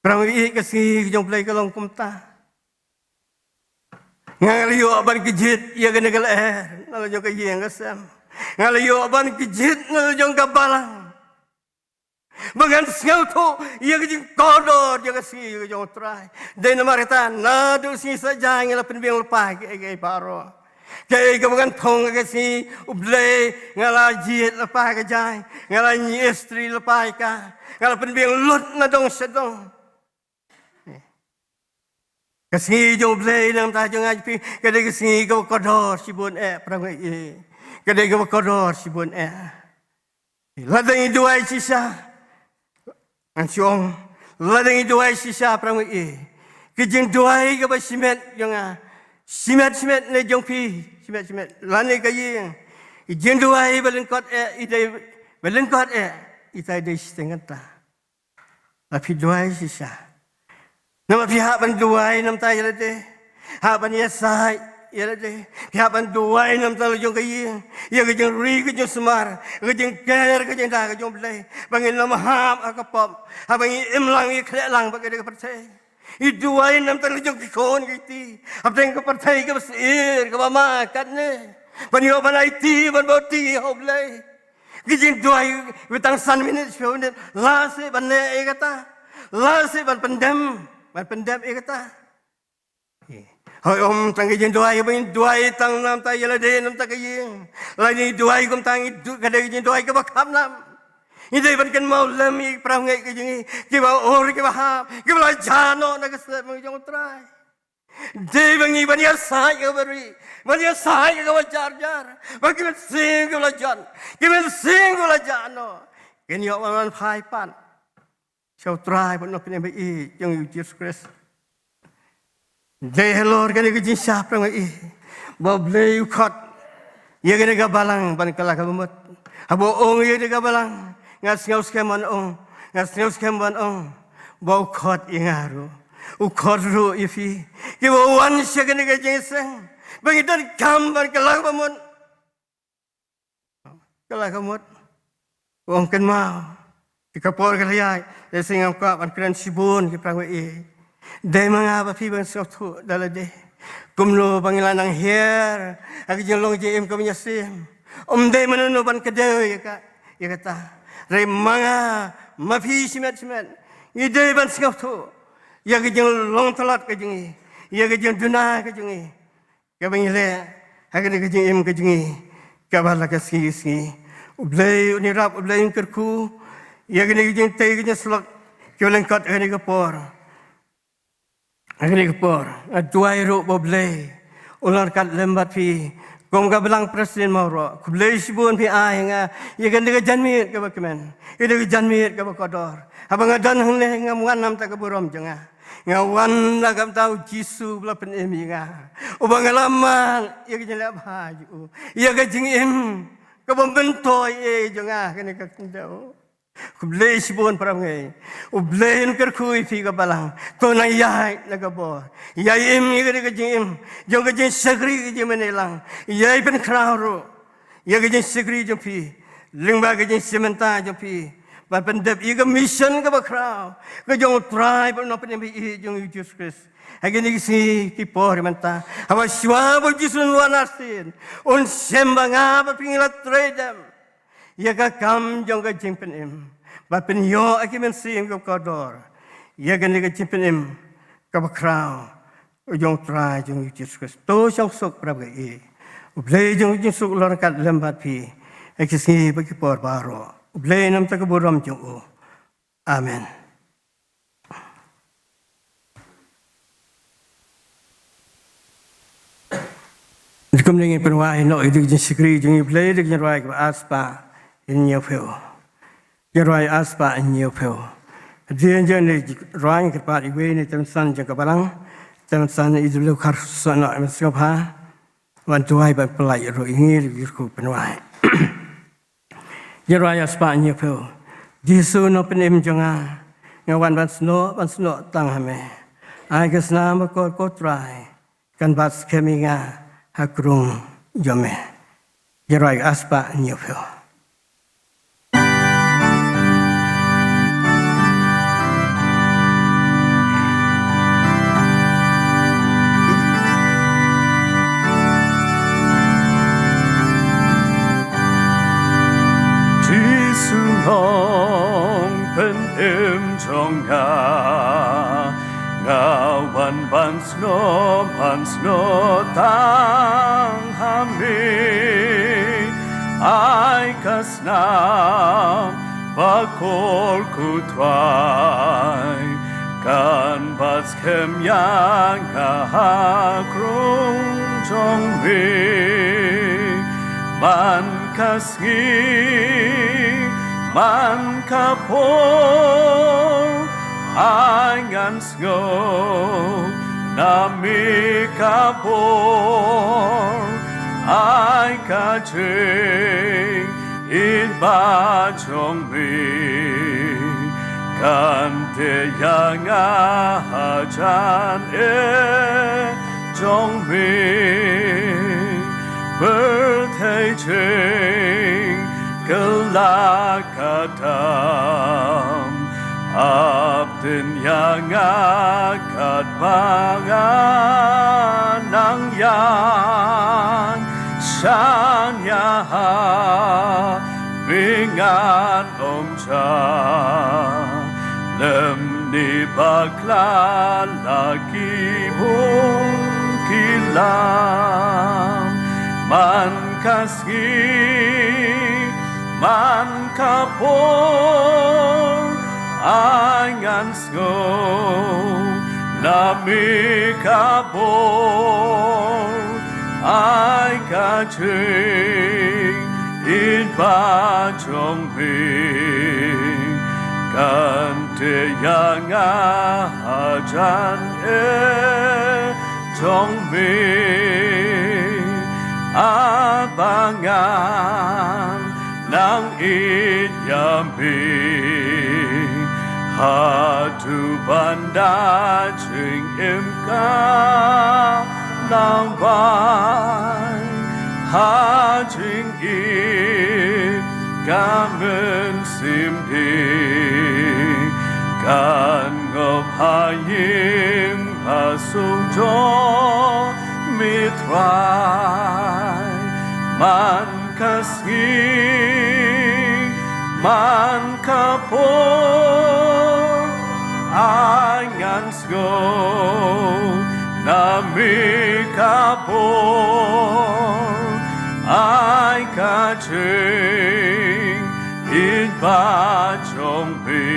Para ngi, ka sngi ka jong U Blei ka long kumta. Nga la ïoh ban kjit ïa kane ka lyer na la jong ka ïing ka sem. Nga la ïoh ban kjit na la jong ka balang. Ba ngan sngewthuh ïa ka jingkordor ïa ka sngi ka jong U Trai. Dei namar kata naduh sngi Saitjaiñ nga la pynbiang lypa ïa kiei kiei baroh. Kaei kaba ngan thung ha ka sngi U Blei nga la jied lypa ïa ka jaiñ, nga la ñieh stri lypa ïa ka, nga la pynbiang lut na dong sha dong. Ka sngi jong U Blei na ka bynta jong nga jong phi, ka dei ka sngi kaba kordor shibun eh, para ngi. Ka dei kaba kordor shibun eh. Lada ngi duwai shisha, ngan shu ong, lada ngi duwai shisha, para ngi, ka jingduwai kaba shimet jong nga, shimet shimet ne jong phi, shimet shimet, lane ka ïing, ka jingduwai ba lyngkot eh, i dei ba lyngkot eh, itai dei shiteng kata. Lada phi duwai shisha, namar phi hap ban duwai na ka bynta ïa lade, hap ban ïasaid ïa lade. Phi hap ban duwai na ka bynta la jong ka ïing, ïa ka jingri ka jingsumar, ka jingker ka jingda ka jong U Blei, ba ngin ym hap ha ka pop, haba ngi im lang, ngi khleh lang bad kane ka pyrthei. Ngi duwai na ka bynta la jong ki khun ki kti hapdeng ka pyrthei kaba sheptieng kaba ma katne, ban ïoh ban aiti, ban bud ha U Blei. Ki jingduwai ba tang san minit, shiphew minit, la shisha ban leh ïa kata, la shisha ban pyndem, ban pyndem ïa kata. Hooid, ym tang ka jingduwai ba ngin duwai tang na ka bynta ïa lade, na ka bynta ka ïing. Lada ngi duwai kumta, ngi duh, ka dei ka jingduwai kaba kham nam. Ngi dei ban kynmaw lem ïa ki para bangeit ka jong ngi kiba ur, kiba hap, kiba la jah noh na ka step ka jong U Trai. Dei ba ngi ban ïasaid ïa kaba rieh, ban ïasaid ïa kaba jar jar, ba ki mynsiem kiba la jot, ki mynsiem kiba la jah noh, kin ïoh ban wan phai pat sha U Trai bad U Nongpynim ba ïeit jong ngi U Jisu Khrist. Dei halor kane ka jingshah pyrshah i ba U Blei u khot ïa kane ka balang ban kylla ka bamut. Haba u ong ïa kane ka balang, nga sngew skhem ban ong, nga sngew skhem ban ong ba u khot ïa nga ruh, u khot ruh ïa phi kiba wan sha kane ka jingïaseng ba ngi donkam ban kylla ka bamut. Kylla ka mut. U ong kynmaw, ïa ka por ka la ïaid, te sngewbha ban kren shibun ki pyrshah i. Dei ma nga bad phi ban sngewthuh da lade kumno ba ngi la nang hiar ha ka jinglong jingim kaba ngi ïashem. Ym dei mano mano ban kdew ïa ka, ïa kata. Hynrei ma nga ma phi shimet shimet ngi dei ban sngewthuh ïa ka jinglong tlot ka jong ngi, ïa ka jingduna ka jong ngi, kaba ngi leh ha kane ka jingim ka jong ngi kaba la ka sngi sngi. U Blei un ïarap, U Blei un kyrkhu ïa kane ka jingtei ka jingsyllok kiba lyngkot ha kane ka por. Ha kane ka por nga duwai ruh ba U Blei un long ryngkat lem bad phi. Kum ka balang president Mawroh, khublei shibun phi ai nga ïa kane ka janmiet kaba kmen, ïa kane ka janmiet kaba kordor. Haba nga don hangne ngam wan namar ka burom jong nga. Nga wan na ka bynta U Jisu ba la pynim ïa nga, uba nga la mad ïa ka jingleh bha jong u, ïa ka jingim kaba myntoi jong nga kane ka khyndew. Khublei shibun parabangeit. U Blei un kyrkhu ïa phi ka balang. To nang ïaid na ka bor, ïai im ïa kane ka jingim jong ka jingshakri ka jingmane lang, ïai pynkhraw ruh ïa ka jingshakri jong phi lyngba ka jingshim bynta jong phi ban pyndep ïa ka mission kaba khraw ka jong U Trai bad U Nongpynim ba ïeit jong ngi U Jisu Khrist. Ha kine ki sngi ki por mynta, haba shuwa ba U Jisu un wan arsien, un shem ba nga bad phi ngi la trei dem ïa ka kam jong ka jingpynim bad pynïoh ïa ki mynsiem kaba kordor ïa kane ka jingpynim kaba khraw jong U Trai jong ngi U Jisu Khrist. To shong suk parabangeit. U Blei jong ka jingsuk un long ryngkat lem bad phi ha ki sngi bad ki por baroh. U Blei un ai ka burom jong u. Amen. Kumne ngin pynwai noh ïa ka jingshakri jong U Blei da ka jingrwai kaba arspah hynñiewphew. Jingrwai arspah hynñiewphew. Hadien jong ka jingrwai ngin kyrpad iwei na ka bynta jong ka balang, ka bynta i W Kharsohnoh, ban sngewbha ban duwai ban pynlait ruh ïa ngi ruh, kyrkhu pynwai. Jingrwai arspah hynñiewphew. Jisu Nongpynim jong nga, nga wan ban snoh, ban snoh tang ha me. Ai ka snam bakor ko Trai, kan bat skhem ïa nga ha ka rung jong me. Jingrwai arspah hynñiewphew. Jisu Nongpynim jong nga, nga wan ban snoh, ban snoh tang ha me. Ai ka snam bakor ko Trai, kan bat skhem ïa nga ha ka rung jong me. Man ka sngi, man ka por, ai ngan sngew na me ka bor, ai ka jingim ba jong me. Kan teh ïa nga hajan eh jong me, pyrthei jingkylla ka dam. Ap dien ïa nga katba nga nang ïaid, shah ïa ha me ngan ym jah. Lymne bakla la ki bun ki lam, man ka sngi, man ka por, ai ngan sngew na me ka bor, ai ka jingim ba jong me. Kan teh ïa nga hajan eh jong me, a ba ngan nang ïeit ïa me. Haduh ban da jingim ka nang bai, ha jingïeit ka mynsiem dei, kan ngop ha ïing ha sung jong me Trai. Man ka sngi, man ka por, ai ngan sngew na me ka bor, ai ka jingïeit ba jong me,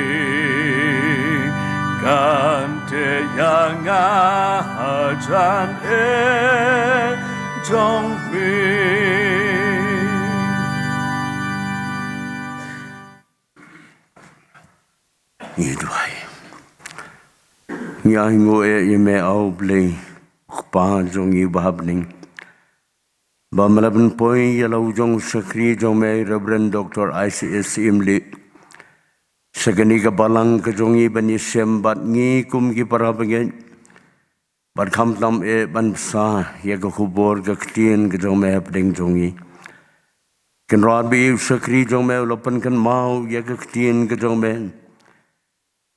kan teh ïa nga hajan eh jong me. Ngi duwai. Ngi ainguh ïa me, A U Blei, U Kpa jong ngi uba ha bneng, ba me la pynpoi ïa la u jong u shakri jong me Reverend Doctor Isaac Syiem Lyngdoh sha kane ka balang ka jong ngi ban ïashem bad ngi kum ki para bangeit, bad khamtam eh ban bsa ïa ka khubor ka ktien ka jong me hapdeng jong ngi. Kynrad, ba ïa u shakri jong me u la pynkynmaw ïa ka ktien ka jong me,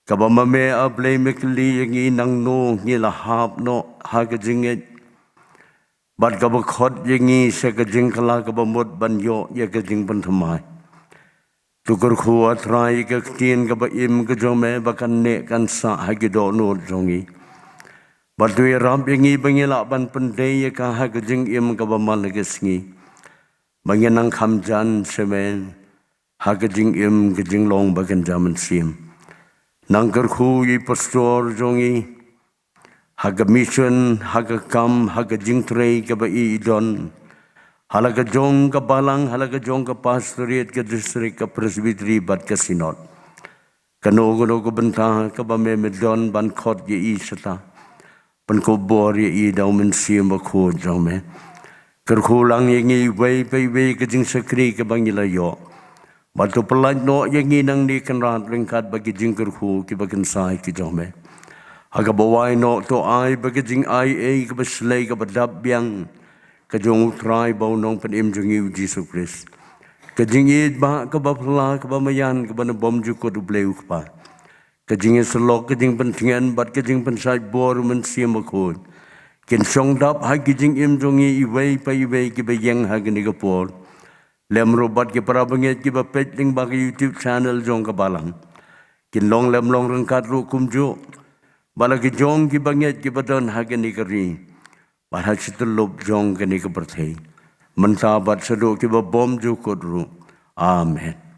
kaba ma me, A Blei, me kylli ïa ngi nangno ngi la hap noh ha ka jingngeit, bad kaba khot ïa ngi sha ka jingkylla kaba mut ban ïoh ïa ka jingpynthymmai. To kyrkhu, A Trai, ïa ka ktien kaba im ka jong me ba kan neh kan sah ha ki dohnud jong ngi. Bad to ïarap ïa ngi ba ngin lah ban pyndei ïa ka ha ka jingim kaba man la ka sngi, ba ngin nang kham jan sha me ha ka jingim ka jinglong ba kynja mynsiem. Nang kyrkhu ïa i pastor jong ngi ha ka mission, ha ka kam, ha ka jingtrei kaba i i don, ha la ka jong ka balang, ha la ka jong ka pastorate, ka district, ka presbytery bad ka synod. Kano kano ka bynta kaba me me don ban khot ïa i shata, pynkupbor ïa i da u Mynsiem Bakhuid jong me. Kyrkhu lang ïa ngi iwei pa iwei ka jingshakri kaba ngi la ïoh. Bad to pyllait noh ïa ngi nangne, Kynrad, ryngkat bad ki jingkyrkhu kiba kynsai ki jong me. Ha kaba wai noh, to ai ba ka jingai ei kaba shlei kaba dap biang ka jong U Trai bad U Nongpynim jong ngi U Jisu Khrist, ka jingïeit ba kaba phylla kaba maïan kaba na bymjukut, U Blei U Kpa, ka jingïasyllok, ka jingpyntngen bad ka jingpynshait bor U Mynsiem Bakhuid, kin shong dap ha ki jingim jong ngi iwei pa iwei kiba ïeng ha kane ka por. Lem ruh bad ki para bangeit kiba peit lyngba ka YouTube channel jong ka balang. Kin long lem long ryngkat ruh kumjuh bad la ki jong ki bangeit kiba don ha kane ka ri bad ha shityllup jong kane ka pyrthei, mynta bad shaduh kiba bymjukut ruh. Amen.